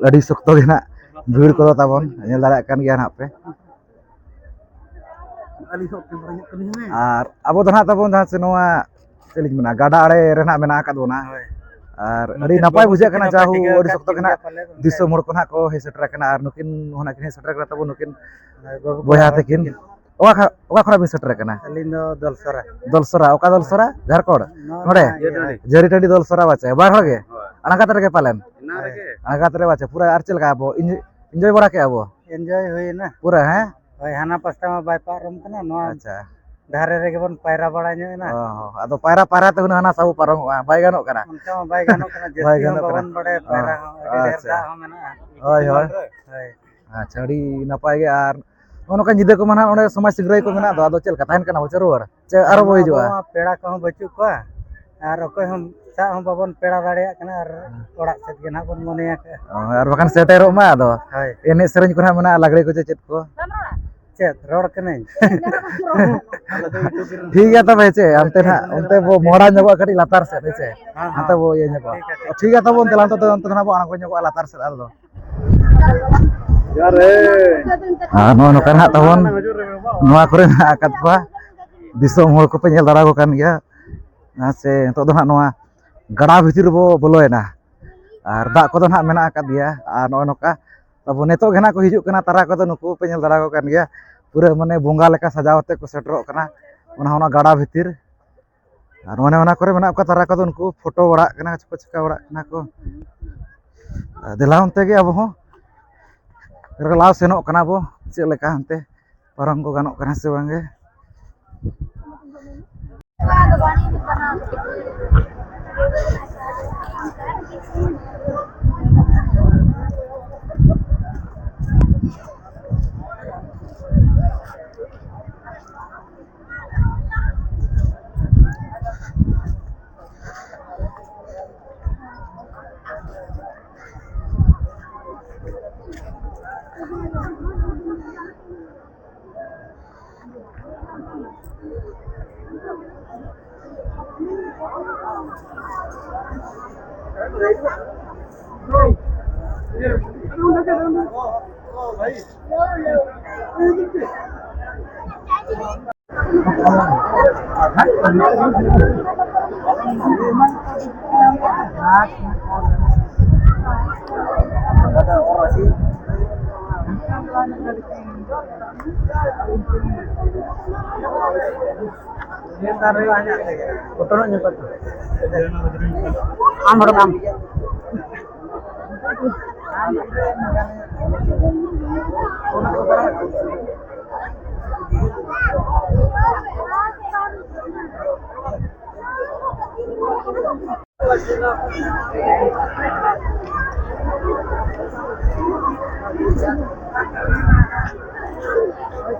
ᱟᱹᱰᱤ ᱥᱚᱠᱛᱚ ᱜᱮ ᱱᱟᱦᱟᱜ, ᱵᱷᱤᱲ ᱠᱚᱫᱚ ᱛᱟᱵᱚᱱ ᱧᱮᱞ ᱫᱟᱲᱮᱭᱟᱜ ᱠᱟᱱ ᱜᱮᱭᱟ ᱱᱟᱦᱟᱜ ᱯᱮ᱾ ᱟᱨ ᱟᱵᱚ ᱫᱚ ᱱᱟᱦᱟᱜ ᱛᱟᱵᱚᱱ ᱡᱟᱦᱟᱸ ᱥᱮ ᱱᱚᱣᱟ, ᱪᱮᱫ ᱞᱤᱧ ᱢᱮᱱᱟ, ᱜᱟᱰᱟ ᱟᱲᱮ ᱨᱮ ᱱᱟᱦᱟᱜ ᱢᱮᱱᱟᱜ ᱟᱠᱟᱫ ᱵᱚᱱᱟ᱾ ᱦᱳᱭ᱾ ᱟᱨ ᱟᱹᱰᱤ ᱱᱟᱯᱟᱭ ᱵᱩᱡᱷᱟᱹᱜ ᱠᱟᱱᱟ, ᱡᱟᱦᱟᱸ ᱟᱹᱰᱤ ᱥᱚᱠᱛᱚ ᱜᱮ ᱱᱟᱦᱟᱜ ᱫᱤᱥᱚᱢ ᱦᱚᱲ ᱠᱚ ᱱᱟᱦᱟᱜ ᱠᱚ ᱦᱮᱡ ᱥᱮᱴᱮᱨ ᱟᱠᱟᱱᱟ, ᱟᱨ ᱱᱩᱠᱤᱱ ᱦᱚᱸ ᱱᱟᱦᱟᱜ ᱠᱤᱱ ᱦᱮᱡ ᱥᱮᱴᱮᱨ ᱟᱠᱟᱱᱟ ᱛᱟᱵᱚᱱ, ᱱᱩᱠᱤᱱ ᱵᱚᱭᱦᱟ ᱛᱟᱹᱠᱤᱱ᱾ ᱚᱠᱟ ᱠᱷᱚ-, ᱚᱠᱟ ᱠᱷᱚᱱᱟᱜ ᱵᱤᱱ ᱥᱮᱴᱮᱨ ᱟᱠᱟᱱᱟ? ᱟᱹᱞᱤᱧ ᱫᱚ ᱫᱚᱞᱥᱚᱨᱟ᱾ ᱫᱚᱞᱥᱚᱨᱟ, ᱚᱠᱟ ᱫᱚᱞᱥᱚᱨᱟ? ᱡᱷᱟᱲᱠᱷᱚᱸᱰ? ᱱᱚᱰᱮ? ᱡᱷᱟᱹᱨᱤᱴᱟᱺᱰᱤ ᱫᱚᱞᱥᱚᱨᱟ ᱵᱟᱪᱮ, ᱵᱟᱨ ᱦᱚᱲ ᱜᱮ? ᱦᱳᱭ᱾ ᱟᱬᱜᱟᱛ ᱨᱮᱜᱮ ᱯᱟᱞᱮᱱ? ᱦᱳᱭ᱾ ᱟᱬᱜᱟᱛ ᱨᱮ ᱵᱟᱪᱮ, ᱯᱩᱨᱟᱹ ᱟᱨ ᱪᱮᱫ ᱞᱮᱠᱟ ᱟᱵᱚ ᱤᱱᱡᱚ-, ᱤᱱᱡᱚᱭ ᱵᱟᱲᱟ ᱠᱮᱜᱼᱟ ᱵᱚ? ᱮᱱᱡᱚᱭ ᱦᱩᱭᱮᱱᱟ᱾ ᱯᱩᱨᱟᱹ, ᱦᱮᱸ? ᱦᱳᱭ, ᱦᱟᱱᱟ ᱯᱟᱥᱴᱟ ᱢᱟ ᱵᱟᱭ ᱯᱟᱨᱚᱢ ᱠᱟᱱᱟ, ᱱᱚᱣᱟ ᱟᱪᱪᱷᱟ᱾ ᱫᱷᱟᱨᱮ ᱨᱮᱜᱮ ᱵᱚᱱ ᱯᱟᱭᱨᱟ ᱵᱟᱲᱟ ᱧᱚᱜ ᱮᱱᱟ᱾ ᱚ ᱦᱚᱸ, ᱟᱫᱚ ᱯᱟᱭᱨᱟ ᱯᱟᱭᱨᱟ ᱛᱮ ᱦᱩᱱᱟᱹᱝ ᱦᱟᱱᱟ ᱥᱟᱵᱚ ᱯᱟᱨᱚᱢᱚᱜᱼᱟ, ᱵᱟᱭ ᱜᱟᱱᱚᱜ ᱠᱟᱱᱟ? ᱚᱱᱠᱟ ᱢᱟ ᱵᱟᱭ ᱜᱟᱱᱚᱜ ᱠᱟᱱᱟ, ᱵᱟᱭ ᱡᱟᱹᱥᱛᱤ ᱦᱚᱸ ᱜᱟᱱᱚᱜ ᱵᱟᱵᱚᱱ ᱠᱟᱱᱟ᱾ ᱵᱟᱲᱟᱭᱟ, ᱚ, ᱯᱟᱭᱨᱟ ᱦᱚᱸ ᱟᱹᱰᱤ ᱰᱷᱮᱨ ᱟᱪᱪᱷᱟ᱾ ᱫᱟᱜ ᱦᱚᱸ ᱢᱮᱱᱟᱜᱼᱟ᱾ ᱦᱳᱭ, ᱦᱳᱭ᱾ ᱦᱳᱭ᱾ ᱟᱪᱪᱷᱟ, ᱟᱹᱰᱤ ᱱᱟᱯᱟᱭ ᱜᱮ᱾ ᱟᱨ ᱱᱚᱜᱼᱚ ᱱᱚᱝᱠᱟ ᱧᱤᱫᱟᱹ ᱠᱚᱢᱟ ᱱᱟᱦᱟᱜ ᱚᱸᱰᱮ ᱥᱚᱢᱟᱡᱽ ᱥᱤᱝᱨᱟᱹᱭ ᱠᱚ ᱢᱮᱱᱟᱜ ᱫᱚ, ᱟᱫᱚ ᱪᱮᱫ ᱞᱮᱠᱟ ᱛᱟᱦᱮᱱ ᱠᱟᱱᱟ ᱵᱚ ᱪᱮ ᱨᱩᱣᱟᱹᱲ? ᱪᱮ ᱟᱨᱚ ᱵᱚ ᱟᱭᱢᱟ ᱦᱤᱡᱩᱜᱼᱟ? ᱟᱵᱚ ᱢᱟ ᱯᱮᱲᱟ ᱠᱚᱦᱚᱸ ᱵᱟᱹᱪᱩᱜ ᱠᱚᱣᱟ, ᱟᱨ ᱚᱠᱚᱭ ᱦᱚᱸ ᱥᱟᱵ ᱦᱚᱸ ᱵᱟᱵᱚᱱ ᱯᱮᱲᱟ ᱫᱟᱲᱮᱭᱟᱜ ᱠᱟᱱᱟ, ᱟᱨ ᱦᱮᱸ᱾ ᱚᱲᱟᱜ ᱥᱮᱫ ᱜᱮ ᱱᱟᱦᱟᱜ ᱵᱚᱱ ᱢᱚᱱᱮᱭᱟ᱾ ᱚ, ᱟᱨ ᱵᱟᱠᱷᱟᱱ ᱥᱮᱴᱮᱨᱚᱜ ᱢᱟ ᱟᱫᱚ᱾ ᱦᱳᱭ᱾ ᱮᱱᱮᱡ ᱥᱮᱨᱮᱧ ᱠᱚ ᱱᱟᱦᱟᱜ ᱢᱮᱱᱟᱜᱼᱟ, ᱞᱟᱜᱽᱲᱮ ᱠᱚ ᱪᱮ ᱪᱮᱫ ᱠᱚ? ᱪᱮᱫ, ᱨᱚᱲ ᱠᱟᱹᱱᱟᱹᱧ? ᱴᱷᱤᱠ ᱜᱮᱭᱟ ᱛᱚᱵᱮ, ᱪᱮ ᱦᱟᱱᱛᱮ ᱱᱟᱦᱟᱜ, ᱚᱱᱛᱮ ᱵᱚ ᱢᱚᱦᱰᱟ ᱧᱚᱜᱚᱜᱼᱟ ᱠᱟᱹᱴᱤᱡ ᱞᱟᱛᱟᱨ ᱥᱮᱫ, ᱦᱮᱸ ᱪᱮ? ᱦᱮᱸ, ᱦᱮᱸ᱾ ᱦᱟᱱᱛᱮ ᱵᱚ ᱤᱭᱟᱹ ᱧᱚᱜᱚᱜᱼᱟ᱾ ᱴᱷᱤᱠ ᱜᱮᱭᱟ᱾ ᱴᱷᱤᱠ ᱜᱮᱭᱟ, ᱛᱚᱵᱮ ᱚᱱᱛᱮ ᱞᱟᱝ, ᱚᱱᱛᱮ ᱫᱚ, ᱚᱱᱛᱮ ᱫᱚ ᱱᱟᱦᱟᱜ ᱵᱚ ᱟᱬᱜᱚ ᱧᱚᱜᱚᱜᱼᱟ ᱞᱟᱛᱟᱨ ᱥᱮᱫ ᱟᱨ ᱫᱚ᱾ ᱡᱚᱦᱟᱨ ᱜᱮ᱾ ᱟᱨ ᱱᱚᱜᱼᱚ ᱱᱚᱝᱠᱟ ᱱᱟᱦᱟᱜ ᱛᱟᱵᱚᱱ ᱱᱚᱣᱟ ᱠᱚᱨᱮ ᱢᱮᱱᱟᱜ ᱟᱠᱟᱫ ᱠᱚᱣᱟ᱾ ᱫᱤᱥᱚᱢ ᱦᱚᱲ ᱠᱚᱯᱮ ᱧᱮᱞ ᱫᱟᱲᱮ ᱟᱠᱚ ᱠᱟᱱ ᱜᱮᱭᱟ᱾ ᱦᱮᱸ ᱥᱮ, ᱱᱤᱛᱚᱜ ᱫᱚ ᱱᱟᱦᱟᱜ ᱱᱚᱣᱟ ᱜᱟᱰᱟ ᱵᱷᱤᱛᱤᱨ ᱨᱮᱵᱚ ᱵᱚᱞᱚᱭᱮᱱᱟ᱾ ᱟᱨ ᱫᱟᱜ ᱠᱚᱫᱚ ᱱᱟᱦᱟᱜ ᱢᱮᱱᱟᱜ ᱟᱠᱟᱫ ᱜᱮᱭᱟ᱾ ᱟᱨ ᱱᱚᱜᱼᱚ ᱱᱚᱝᱠᱟ ᱟᱵᱚ ᱱᱤᱛᱚᱜ ᱜᱮ ᱱᱟᱦᱟᱜ ᱠᱚ ᱦᱤᱡᱩᱜ ᱠᱟᱱᱟ, ᱛᱟᱨᱟ ᱠᱚᱫᱚ ᱱᱩᱠᱩ ᱯᱮ ᱧᱮᱞ ᱫᱟᱲᱮ ᱟᱠᱚ ᱠᱟᱱ ᱜᱮᱭᱟ᱾ ᱯᱩᱨᱟᱹ ᱢᱟᱱᱮ ᱵᱚᱸᱜᱟ ᱞᱮᱠᱟ ᱥᱟᱡᱟᱣ ᱠᱟᱛᱮ ᱠᱚ ᱥᱮᱴᱮᱨᱚᱜ ᱠᱟᱱᱟ ᱚᱱᱟ, ᱚᱱᱟ ᱜᱟᱰᱟ ᱵᱷᱤᱛᱤᱨ᱾ ᱟᱨ ᱢᱟᱱᱮ ᱚᱱᱟ ᱠᱚᱨᱮ ᱢᱮᱱᱟᱜ ᱠᱚᱣᱟ ᱛᱟᱨᱟ ᱠᱚᱫᱚ, ᱩᱱᱠᱩ ᱯᱷᱳᱴᱳ ᱵᱟᱲᱟᱜ ᱠᱟᱱᱟ, ᱪᱮᱫ ᱠᱚ ᱪᱤᱠᱟᱹ ᱵᱟᱲᱟᱜ ᱠᱟᱱᱟ ᱠᱚ᱾ ᱟᱨ ᱫᱮᱞᱟ ᱚᱱᱛᱮ ᱜᱮ ᱟᱵᱚ ᱦᱚᱸ ᱨᱮᱞᱟᱣ ᱥᱮᱱᱚᱜ ᱠᱟᱱᱟ ᱵᱚ, ᱪᱮᱫ ᱞᱮᱠᱟ ᱦᱟᱱᱛᱮ ᱯᱟᱨᱚᱢ ᱠᱚ ᱜᱟᱱᱚᱜ ᱠᱟᱱᱟ ᱥᱮ ᱵᱟᱝ ᱜᱮ᱾ ᱟᱢ ᱦᱚᱲ ᱟᱢ᱾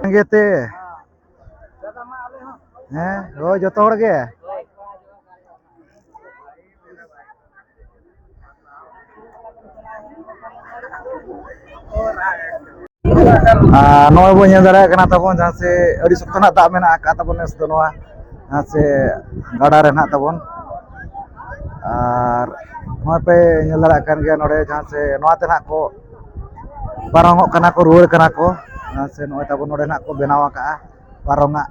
ᱥᱟᱸᱜᱮ ᱛᱮ᱾ ᱦᱮᱸ, ᱦᱳᱭ, ᱡᱚᱛᱚ ᱦᱚᱲ ᱜᱮ᱾ ᱟᱨ ᱱᱚᱜᱼᱚᱭ ᱵᱚᱱ ᱧᱮᱞ ᱫᱟᱲᱮᱭᱟᱜ ᱠᱟᱱᱟ ᱛᱟᱵᱚᱱ, ᱡᱟᱦᱟᱸ ᱥᱮ ᱟᱹᱰᱤ ᱥᱚᱠᱛᱚ ᱱᱟᱜ ᱫᱟᱜ ᱢᱮᱱᱟᱜ ᱟᱠᱟᱫ ᱛᱟᱵᱚᱱ ᱱᱮᱥ ᱫᱚ, ᱱᱚᱣᱟ ᱡᱟᱦᱟᱸ ᱥᱮ ᱜᱟᱰᱟ ᱨᱮ ᱱᱟᱜ ᱛᱟᱵᱚᱱ᱾ ᱟᱨ ᱱᱚᱜᱼᱚᱭ ᱯᱮ ᱧᱮᱞ ᱫᱟᱲᱮᱭᱟᱜ ᱠᱟᱱ ᱜᱮᱭᱟ, ᱱᱚᱰᱮ ᱡᱟᱦᱟᱸ ᱥᱮ ᱱᱚᱣᱟ ᱛᱮ ᱱᱟᱜ ᱠᱚ ᱯᱟᱨᱚᱢᱚᱜ ᱠᱟᱱᱟ ᱠᱚ, ᱨᱩᱣᱟᱹᱲ ᱠᱟᱱᱟ ᱠᱚ᱾ ᱡᱟᱦᱟᱸ ᱥᱮ ᱱᱚᱜᱼᱚᱭ ᱛᱟᱵᱚᱱ ᱱᱚᱰᱮ ᱱᱟᱜ ᱠᱚ ᱵᱮᱱᱟᱣ ᱟᱠᱟᱜᱼᱟ ᱯᱟᱨᱚᱢᱟᱜ᱾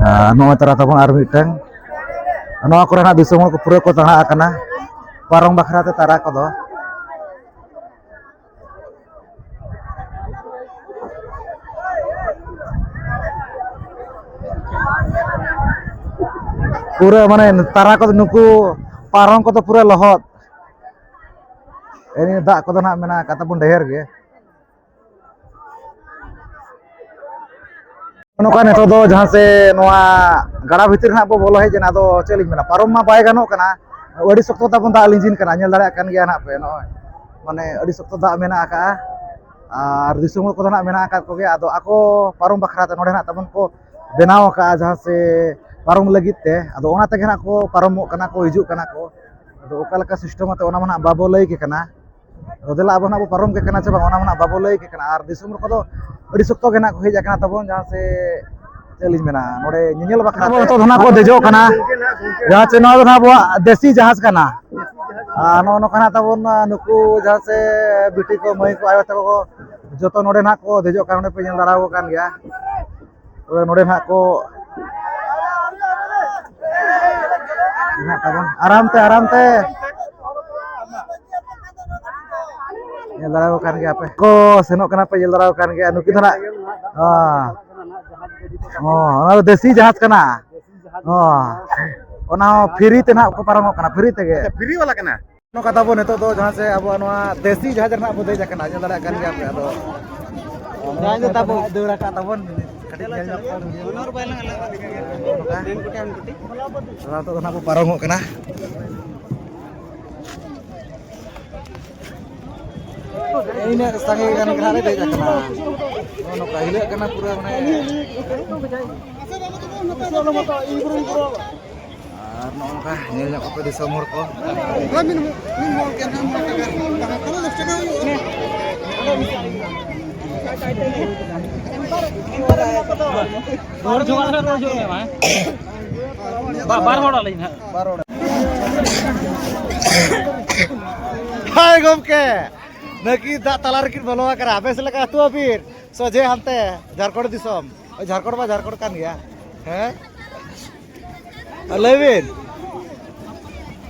ᱟᱨ ᱱᱚᱜᱼᱚᱭ ᱛᱟᱨᱟ ᱛᱟᱵᱚᱱ ᱟᱨ ᱢᱤᱫᱴᱟᱝ᱾ ᱱᱚᱣᱟ ᱠᱚᱨᱮᱱᱟᱜ ᱫᱤᱥᱚᱢ ᱦᱚᱲ ᱠᱚ ᱯᱩᱨᱟᱹ ᱠᱚ ᱛᱟᱲᱟ ᱟᱠᱟᱱᱟ ᱯᱟᱨᱚᱢ ᱵᱟᱠᱷᱨᱟ ᱛᱮ ᱛᱟᱨᱟ ᱠᱚᱫᱚ᱾ ᱯᱩᱨᱟᱹ ᱢᱟᱱᱮ ᱛᱟᱨᱟ ᱠᱚᱫᱚ, ᱱᱩᱠᱩ ᱯᱟᱨᱚᱢ ᱠᱚᱫᱚ ᱯᱩᱨᱟᱹ ᱞᱚᱦᱚᱫ᱾ ᱮ ᱱᱤᱭᱟᱹ ᱫᱟᱜ ᱠᱚᱫᱚ ᱱᱟᱜ ᱢᱮᱱᱟᱜ ᱟᱠᱟᱫ ᱛᱟᱵᱚᱱ ᱰᱷᱮᱨ ᱜᱮ᱾ ᱱᱚᱝᱠᱟ ᱱᱤᱛᱚᱜ ᱫᱚ ᱡᱟᱦᱟᱸ ᱥᱮ ᱱᱚᱣᱟ ᱜᱟᱰᱟ ᱵᱷᱤᱛᱤᱨ ᱨᱮ ᱱᱟᱜ ᱵᱚ ᱵᱚᱞᱚ ᱦᱮᱡ ᱮᱱᱟ, ᱟᱫᱚ ᱪᱮᱫ ᱞᱤᱧ ᱢᱮᱱᱟ, ᱯᱟᱨᱚᱢ ᱢᱟ ᱵᱟᱭ ᱜᱟᱱᱚᱜ ᱠᱟᱱᱟ, ᱟᱹᱰᱤ ᱥᱚᱠᱛᱚ ᱛᱟᱵᱚᱱ ᱫᱟᱜ ᱞᱤᱸᱡᱤᱱ ᱠᱟᱱᱟ, ᱧᱮᱞ ᱫᱟᱲᱮᱭᱟᱜ ᱠᱟᱱ ᱜᱮᱭᱟ ᱱᱟᱜ ᱯᱮ ᱱᱚᱜᱼᱚᱭ, ᱢᱟᱱᱮ ᱟᱹᱰᱤ ᱥᱚᱠᱛᱚ ᱫᱟᱜ ᱢᱮᱱᱟᱜ ᱟᱠᱟᱜᱼᱟ᱾ ᱟᱨ ᱫᱤᱥᱚᱢ ᱦᱚᱲ ᱠᱚᱫᱚ ᱱᱟᱜ ᱢᱮᱱᱟᱜ ᱟᱠᱟᱫ ᱠᱚᱜᱮᱭᱟ, ᱟᱫᱚ ᱟᱠᱚ ᱯᱟᱨᱚᱢ ᱵᱟᱠᱷᱨᱟ ᱛᱮ ᱱᱚᱰᱮ ᱱᱟᱜ ᱛᱟᱵᱚᱱ ᱠᱚ ᱵᱮᱱᱟᱣ ᱟᱠᱟᱜᱼᱟ ᱡᱟᱦᱟᱸ ᱥᱮ ᱯᱟᱨᱚᱢ ᱞᱟᱹᱜᱤᱫ ᱛᱮ, ᱟᱫᱚ ᱚᱱᱟ ᱛᱮᱜᱮ ᱱᱟᱜ ᱠᱚ ᱯᱟᱨᱚᱢᱚᱜ ᱠᱟᱱᱟ ᱠᱚ, ᱦᱤᱡᱩᱜ ᱠᱟᱱᱟ ᱠᱚ᱾ ᱟᱫᱚ ᱚᱠᱟ ᱞᱮᱠᱟ ᱥᱤᱥᱴᱮᱢ ᱟᱛᱮ, ᱚᱱᱟ ᱢᱟ ᱱᱟᱦᱟᱜ ᱵᱟᱵᱚ ᱞᱟᱹᱭ ᱠᱮ ᱠᱟᱱᱟ᱾ ᱟᱫᱚ ᱫᱮᱞᱟ, ᱟᱵᱚ ᱱᱟᱦᱟᱜ ᱵᱚ ᱯᱟᱨᱚᱢ ᱠᱮ ᱠᱟᱱᱟ ᱥᱮ ᱵᱟᱝ, ᱚᱱᱟ ᱢᱟ ᱱᱟᱦᱟᱜ ᱵᱟᱵᱚ ᱞᱟᱹᱭ ᱠᱮ ᱠᱟᱱᱟ᱾ ᱟᱨ ᱫᱤᱥᱚᱢ ᱦᱚᱲ ᱠᱚᱫᱚ ᱟᱹᱰᱤ ᱥᱚᱠᱛᱚ ᱜᱮ ᱱᱟᱦᱟᱜ ᱠᱚ ᱦᱮᱡ ᱟᱠᱟᱱᱟ ᱛᱟᱵᱚᱱ, ᱡᱟᱦᱟᱸ ᱥᱮ ᱪᱮᱫ ᱞᱤᱧ ᱢᱮᱱᱟ, ᱱᱚᱰᱮ ᱧᱮᱧᱮᱞ ᱵᱟᱠᱷᱨᱟ ᱟᱵᱚ ᱛᱮ᱾ ᱱᱤᱛᱚᱜ ᱫᱚ ᱱᱟᱦᱟᱜ ᱠᱚ ᱫᱮᱡᱚᱜ ᱠᱟᱱᱟ, ᱡᱟᱦᱟᱸ ᱪᱮ ᱱᱚᱣᱟ ᱫᱚ ᱱᱟᱦᱟᱜ ᱟᱵᱚᱣᱟᱜ ᱫᱮᱥᱤ ᱡᱟᱦᱟᱡᱽ ᱠᱟᱱᱟ᱾ ᱟᱨ ᱱᱚᱜᱼᱚ ᱱᱚᱝᱠᱟ ᱱᱟᱦᱟᱜ ᱛᱟᱵᱚᱱ, ᱱᱩᱠᱩ ᱡᱟᱦᱟᱸ ᱥᱮ ᱵᱤᱴᱤ ᱠᱚ, ᱢᱟᱹᱭ ᱠᱚ, ᱟᱭᱳ ᱛᱟᱠᱚ ᱠᱚ ᱡᱚᱛᱚ ᱱᱚᱰᱮ ᱱᱟᱦᱟᱜ ᱠᱚ ᱫᱮᱡᱚᱜ ᱠᱟᱱᱟ, ᱱᱚᱰᱮ ᱯᱮ ᱧᱮᱞ ᱫᱟᱲᱮᱭᱟᱠᱚ ᱠᱟᱱ ᱜᱮᱭᱟ᱾ ᱛᱚᱵᱮ ᱱᱚᱰᱮ ᱱᱟᱦᱟᱜ ᱠᱚ ᱢᱮᱱᱟᱜ ᱛᱟᱵᱚᱱ᱾ ᱟᱨᱟᱢ ᱛᱮ, ᱟᱨᱟᱢ ᱛᱮ᱾ ᱧᱮᱞ ᱫᱟᱲᱮᱭᱟᱠᱚ ᱠᱟᱱ ᱜᱮᱭᱟ ᱯᱮ᱾ ᱠᱚ ᱥᱮᱱᱚᱜ ᱠᱟᱱᱟ ᱯᱮ, ᱧᱮᱞ ᱫᱟᱲᱮᱭᱟᱠᱚ ᱠᱟᱱ ᱜᱮᱭᱟ᱾ ᱱᱩᱠᱤᱱ ᱫᱚ ᱱᱟᱜ, ᱦᱚᱸ᱾ ᱦᱚᱸ, ᱚᱱᱟ ᱫᱚ ᱫᱮᱥᱤ ᱡᱟᱦᱟᱡᱽ ᱠᱟᱱᱟ᱾ ᱦᱚᱸ᱾ ᱚᱱᱟ ᱦᱚᱸ ᱯᱷᱤᱨᱤ ᱛᱮ ᱱᱟᱜ ᱠᱚ ᱯᱟᱨᱚᱢᱚᱜ ᱠᱟᱱᱟ, ᱯᱷᱤᱨᱤ ᱛᱮᱜᱮ᱾ ᱟᱪᱪᱷᱟ, ᱯᱷᱤᱨᱤ ᱵᱟᱞᱟ ᱠᱟᱱᱟ? ᱱᱚᱝᱠᱟ ᱛᱟᱵᱚᱱ ᱱᱤᱛᱚᱜ ᱫᱚ ᱡᱟᱦᱟᱸ ᱥᱮ ᱟᱵᱚᱣᱟᱜ ᱱᱚᱣᱟ ᱫᱮᱥᱤ ᱡᱟᱦᱟᱡᱽ ᱨᱮ ᱱᱟᱜ ᱵᱚ ᱫᱮᱡ ᱟᱠᱟᱱᱟ, ᱧᱮᱞ ᱫᱟᱲᱮᱭᱟᱜ ᱠᱟᱱ ᱜᱮᱭᱟ ᱯᱮ᱾ ᱟᱫᱚ ᱡᱟᱦᱟᱸᱭ ᱫᱚ ᱛᱟᱵᱚ᱾ ᱫᱟᱹᱲ ᱟᱠᱟᱫ ᱛᱟᱵᱚᱱ, ᱠᱟᱹᱴᱤᱡ ᱧᱮᱞ ᱧᱚᱜ ᱠᱚᱣᱟ ᱵᱷᱤᱰᱤᱭᱳ᱾ ᱱᱚᱣᱟ ᱨᱮ ᱵᱟᱭ ᱞᱟᱝ ᱟᱞᱟᱝ ᱠᱟᱱᱟ᱾ ᱱᱚᱝᱠᱟ᱾ ᱱᱤᱛᱚᱜ ᱫᱚ ᱱᱟᱜ ᱵᱚ ᱯᱟᱨᱚᱢᱚᱜ ᱠᱟᱱᱟ᱾ ᱤᱱᱟᱹᱜ ᱥᱟᱸᱜᱮ ᱜᱟᱱ ᱜᱮ ᱦᱟᱸᱜ ᱞᱮ ᱫᱮᱡ ᱟᱠᱟᱱᱟ᱾ ᱱᱚᱜᱼᱚ ᱱᱚᱝᱠᱟ ᱦᱤᱞᱟᱹᱜ ᱠᱟᱱᱟ ᱯᱩᱨᱟᱹ, ᱢᱟᱱᱮ᱾ ᱟᱨ ᱱᱚᱜᱼᱚ ᱱᱚᱝᱠᱟ ᱧᱮᱞ ᱧᱚᱜ ᱠᱚᱯᱮ ᱫᱤᱥᱚᱢ ᱦᱚᱲ ᱠᱚ᱾ ᱨᱩᱣᱟᱹᱲ ᱡᱚᱝ ᱟᱞᱮ, ᱨᱩᱣᱟᱹᱲ ᱡᱚᱝ ᱟᱞᱮ ᱢᱟ᱾ ᱵᱟ-, ᱵᱟᱨ ᱦᱚᱲ ᱟᱹᱞᱤᱧ ᱦᱟᱸᱜ᱾ ᱵᱟᱨ ᱦᱚᱲ᱾ ᱦᱟᱭ ᱜᱚᱢᱠᱮ, ᱱᱟᱹᱠᱤ ᱫᱟᱜ ᱛᱟᱞᱟ ᱨᱮᱠᱤᱱ ᱵᱚᱞᱚ ᱟᱠᱟᱱᱟ᱾ ᱵᱮᱥ ᱞᱮᱠᱟ ᱟᱹᱛᱩ ᱟᱹᱯᱤᱨ ᱥᱚᱡᱷᱮ ᱦᱟᱱᱛᱮ ᱡᱷᱟᱲᱠᱷᱚᱸᱰ ᱫᱤᱥᱚᱢ᱾ ᱳᱭ ᱡᱷᱟᱲᱠᱷᱚᱸᱰ ᱢᱟ ᱡᱷᱟᱲᱠᱷᱚᱸᱰ ᱠᱟᱱ ᱜᱮᱭᱟ᱾ ᱦᱮᱸ? ᱟᱨ ᱞᱟᱹᱭ ᱵᱤᱱ,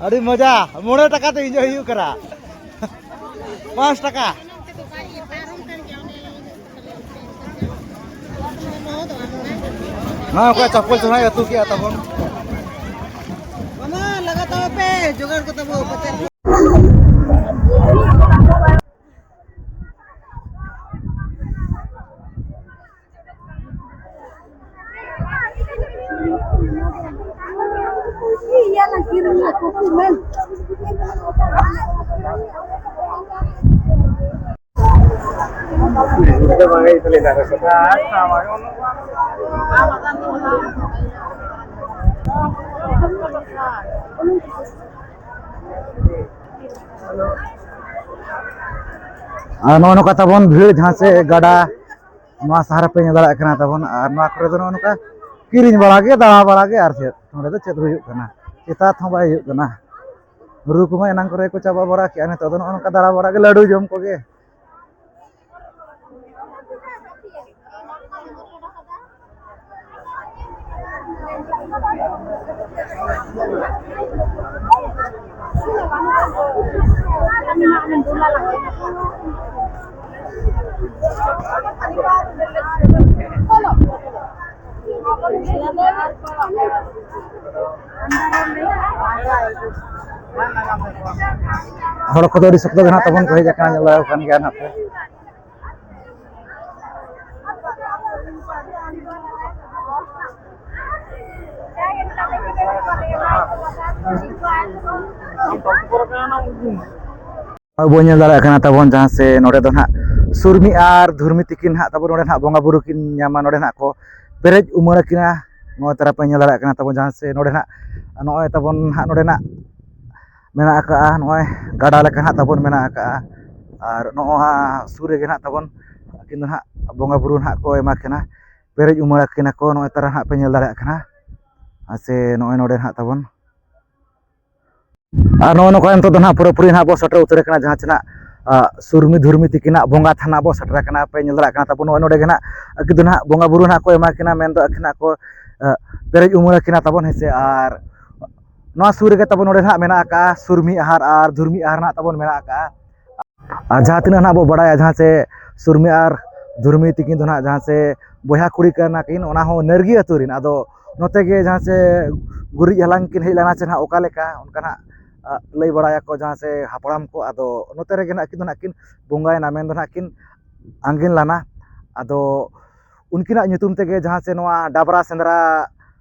ᱟᱹᱰᱤ ᱢᱚᱡᱟ᱾ ᱢᱚᱬᱮ ᱴᱟᱠᱟ ᱛᱮ ᱤᱧᱟᱹᱜ ᱦᱩᱭᱩᱜ ᱠᱟᱱᱟ, ᱯᱟᱸᱪ ᱴᱟᱠᱟ᱾ ᱱᱚᱣᱟ ᱚᱠᱚᱭ ᱪᱟᱯᱚᱞ ᱪᱚᱲᱦᱟᱭ ᱟᱹᱛᱩ ᱠᱮᱜᱼᱟ ᱛᱟᱵᱚᱱ? ᱢᱟᱢᱟ, ᱞᱟᱜᱟ ᱛᱟᱵᱚ ᱯᱮ, ᱡᱚᱜᱟᱲ ᱠᱚ ᱛᱟᱵᱚ, ᱯᱟᱪᱮ᱾ ᱟᱨ ᱱᱚᱜᱼᱚ ᱱᱚᱝᱠᱟ ᱛᱟᱵᱚᱱ ᱵᱷᱤᱲ, ᱡᱟᱦᱟᱸ ᱥᱮᱫ ᱜᱟᱰᱟ, ᱱᱚᱣᱟ ᱥᱟᱦᱟᱨᱟ ᱯᱮ ᱧᱮᱞ ᱫᱟᱲᱮᱭᱟᱜ ᱠᱟᱱᱟ ᱛᱟᱵᱚᱱ᱾ ᱟᱨ ᱱᱚᱣᱟ ᱠᱚᱨᱮ ᱫᱚ ᱱᱚᱜᱼᱚ ᱱᱚᱝᱠᱟ ᱠᱤᱨᱤᱧ ᱵᱟᱲᱟ ᱜᱮ, ᱫᱟᱬᱟ ᱵᱟᱲᱟ ᱜᱮ, ᱟᱨ ᱪᱮᱫ ᱱᱚᱸᱰᱮ ᱫᱚ ᱪᱮᱫ ᱦᱩᱭᱩᱜ ᱠᱟᱱᱟ, ᱪᱮᱛᱟᱛ ᱦᱚᱸ ᱵᱟᱭ ᱦᱩᱭᱩᱜ ᱠᱟᱱᱟ᱾ ᱨᱩ ᱠᱚᱢᱟ ᱮᱱᱟᱝ ᱠᱚᱨᱮ ᱠᱚ ᱪᱟᱵᱟ ᱵᱟᱲᱟ ᱠᱮᱜᱼᱟ, ᱱᱤᱛᱚᱜ ᱫᱚ ᱱᱚᱜᱼᱚ ᱱᱚᱝᱠᱟ ᱫᱟᱬᱟ ᱵᱟᱲᱟ ᱜᱮ, ᱞᱟᱹᱰᱩ ᱡᱚᱢ ᱠᱚᱜᱮ᱾ ᱦᱚᱲ ᱠᱚᱫᱚ ᱟᱹᱰᱤ ᱥᱚᱠᱛᱚ ᱜᱮ ᱱᱟᱦᱟᱜ ᱛᱟᱵᱚᱱ ᱠᱚ ᱦᱮᱡ ᱟᱠᱟᱱᱟ, ᱧᱮᱞ ᱫᱟᱲᱮᱭᱟᱜ ᱠᱟᱱ ᱜᱮᱭᱟ ᱱᱟᱦᱟᱜ ᱯᱮ᱾ ᱟᱵᱚ ᱧᱮᱞ ᱫᱟᱲᱮᱭᱟᱜ ᱠᱟᱱᱟ ᱛᱟᱵᱚᱱ, ᱡᱟᱦᱟᱸ ᱥᱮ ᱱᱚᱰᱮ ᱫᱚ ᱱᱟᱦᱟᱜ ᱥᱩᱨᱢᱤ ᱟᱨ ᱫᱷᱩᱨᱢᱤ ᱛᱤᱠᱤᱱ ᱱᱟᱦᱟᱜ ᱛᱟᱵᱚᱱ ᱱᱚᱰᱮ ᱱᱟᱦᱟᱜ ᱵᱚᱸᱜᱟ ᱵᱩᱨᱩ ᱠᱤᱱ ᱧᱟᱢᱟ, ᱱᱚᱰᱮ ᱱᱟᱦᱟᱜ ᱠᱚ ᱯᱮᱨᱮᱡ ᱩᱢᱟᱹᱲ ᱟᱹᱠᱤᱱᱟ᱾ ᱱᱚᱜᱼᱚᱭ ᱛᱟᱨᱟ ᱯᱮ ᱧᱮᱞ ᱫᱟᱲᱮᱭᱟᱜ ᱠᱟᱱᱟ ᱛᱟᱵᱚᱱ, ᱡᱟᱦᱟᱸ ᱥᱮ ᱱᱚᱰᱮ ᱱᱟᱦᱟᱜ, ᱱᱚᱜᱼᱚᱭ ᱛᱟᱵᱚᱱ ᱱᱟᱦᱟᱜ ᱱᱚᱰᱮ ᱱᱟᱜ ᱢᱮᱱᱟᱜ ᱟᱠᱟᱜᱼᱟ, ᱱᱚᱜᱼᱚᱭ ᱜᱟᱰᱟ ᱞᱮᱠᱟ ᱱᱟᱦᱟᱜ ᱛᱟᱵᱚᱱ ᱢᱮᱱᱟᱜ ᱟᱠᱟᱜᱼᱟ᱾ ᱟᱨ ᱱᱚᱜᱼᱚ ᱱᱟ ᱥᱩᱨ ᱨᱮᱜᱮ ᱱᱟᱦᱟᱜ ᱛᱟᱵᱚᱱ ᱟᱹᱠᱤᱱ ᱫᱚ ᱱᱟᱦᱟᱜ ᱵᱚᱸᱜᱟ ᱵᱩᱨᱩ ᱱᱟᱦᱟᱜ ᱠᱚ ᱮᱢᱟ ᱠᱤᱱᱟ, ᱯᱮᱨᱮᱡ ᱩᱢᱟᱹᱲ ᱟᱹᱠᱤᱱᱟ ᱠᱚ᱾ ᱱᱚᱜᱼᱚᱭ ᱛᱟᱨᱟ ᱱᱟᱦᱟᱜ ᱯᱮ ᱧᱮᱞ ᱫᱟᱲᱮᱭᱟᱜ ᱠᱟᱱᱟ, ᱟᱨ ᱥᱮ ᱱᱚᱜᱼᱚᱭ ᱱᱚᱰᱮ ᱱᱟᱦᱟᱜ ᱛᱟᱵᱚᱱ᱾ ᱟᱨ ᱱᱚᱜᱼᱚ ᱱᱚᱝᱠᱟ ᱱᱤᱛᱚᱜ ᱫᱚ ᱱᱟᱦᱟᱜ ᱯᱩᱨᱟᱹᱯᱩᱨᱤ ᱱᱟᱦᱟᱜ ᱵᱚ ᱥᱮᱴᱮᱨ ᱩᱛᱟᱹᱨ ᱟᱠᱟᱱᱟ, ᱡᱟᱦᱟᱸ ᱪᱮ ᱱᱟᱦᱟᱜ, ᱟ, ᱥᱩᱨᱢᱤ ᱫᱷᱩᱨᱢᱤ ᱛᱤᱠᱤᱱᱟᱜ ᱵᱚᱸᱜᱟ ᱛᱷᱟᱱ ᱵᱚ ᱥᱮᱴᱮᱨ ᱟᱠᱟᱱᱟ᱾ ᱯᱮ ᱧᱮᱞ ᱫᱟᱲᱮᱭᱟᱜ ᱠᱟᱱᱟ ᱛᱟᱵᱚᱱ, ᱱᱚᱜᱼᱚᱭ ᱱᱚᱰᱮ ᱜᱮ ᱱᱟᱦᱟᱜ ᱟᱹᱠᱤᱱ ᱫᱚ ᱱᱟᱦᱟᱜ ᱵᱚᱸᱜᱟ ᱵᱩᱨᱩ ᱱᱟᱦᱟᱜ ᱠᱚ ᱮᱢᱟ ᱠᱤᱱᱟ, ᱢᱮᱱᱫᱚ ᱟᱹᱠᱤᱱᱟᱜ ᱠᱚ, ᱟ, ᱯᱮᱨᱮᱡ ᱩᱢᱟᱹᱲ ᱟᱹᱠᱤᱱᱟ ᱛᱟᱵᱚᱱ, ᱦᱮᱸ ᱥᱮ᱾ ᱟᱨ ᱱᱚᱣᱟ ᱥᱩᱨ ᱨᱮᱜᱮ ᱛᱟᱵᱚᱱ ᱱᱚᱰᱮ ᱱᱟᱦᱟᱜ ᱢᱮᱱᱟᱜ ᱟᱠᱟᱫᱼᱟ ᱥᱩᱨᱢᱤ ᱟᱦᱟᱨ ᱟᱨ ᱫᱷᱩᱨᱢᱤ ᱟᱦᱟᱨ ᱱᱟᱦᱟᱜ ᱛᱟᱵᱚᱱ ᱢᱮᱱᱟᱜ ᱟᱠᱟᱫᱼᱟ᱾ ᱟᱨ ᱡᱟᱦᱟᱸ ᱛᱤᱱᱟᱹᱜ ᱱᱟᱦᱟᱜ ᱵᱚ ᱵᱟᱲᱟᱭᱟ, ᱡᱟᱦᱟᱸ ᱪᱮ ᱥᱩᱨᱢᱤ ᱟᱨ ᱫᱷᱩᱨᱢᱤ ᱛᱤᱠᱤᱱ ᱫᱚ ᱱᱟᱦᱟᱜ ᱡᱟᱦᱟᱸ ᱪᱮ ᱵᱚᱭᱦᱟ ᱠᱩᱲᱤ ᱠᱟᱱᱟ ᱠᱤᱱ, ᱚᱱᱟ ᱦᱚᱸ ᱱᱟᱹᱨᱜᱤ ᱟᱹᱛᱩ ᱨᱮᱱ᱾ ᱟᱫᱚ ᱱᱚᱛᱮ ᱜᱮ ᱡᱟᱦᱟᱸ ᱪᱮ ᱜᱩᱨᱤᱡ ᱦᱟᱞᱟᱝ ᱠᱤᱱ ᱦᱮᱡ ᱞᱮᱱᱟ ᱪᱮ ᱱᱟᱦᱟᱜ ᱚᱠᱟ ᱞᱮᱠᱟ, ᱚᱱᱠᱟ ᱱᱟᱦᱟᱜ, ᱟ, ᱞᱟᱹᱭ ᱵᱟᱲᱟᱭᱟᱠᱚ ᱡᱟᱦᱟᱸ ᱪᱮ ᱦᱟᱯᱲᱟᱢ ᱠᱚ᱾ ᱟᱫᱚ ᱱᱚᱛᱮ ᱨᱮᱜᱮ ᱱᱟᱦᱟᱜ ᱠᱤᱱ ᱫᱚ ᱱᱟᱦᱟᱜ ᱠᱤᱱ ᱵᱚᱸᱜᱟᱭᱮᱱᱟ, ᱢᱮᱱᱫᱚ ᱱᱟᱦᱟᱜ ᱠᱤᱱ ᱟᱸᱜᱮᱱ ᱞᱮᱱᱟ᱾ ᱟᱫᱚ ᱩᱱᱠᱤᱱᱟᱜ ᱧᱩᱛᱩᱢ ᱛᱮᱜᱮ ᱡᱟᱦᱟᱸ ᱪᱮ ᱱᱚᱣᱟ ᱰᱟᱵᱽᱨᱟ ᱥᱮᱸᱫᱽᱨᱟ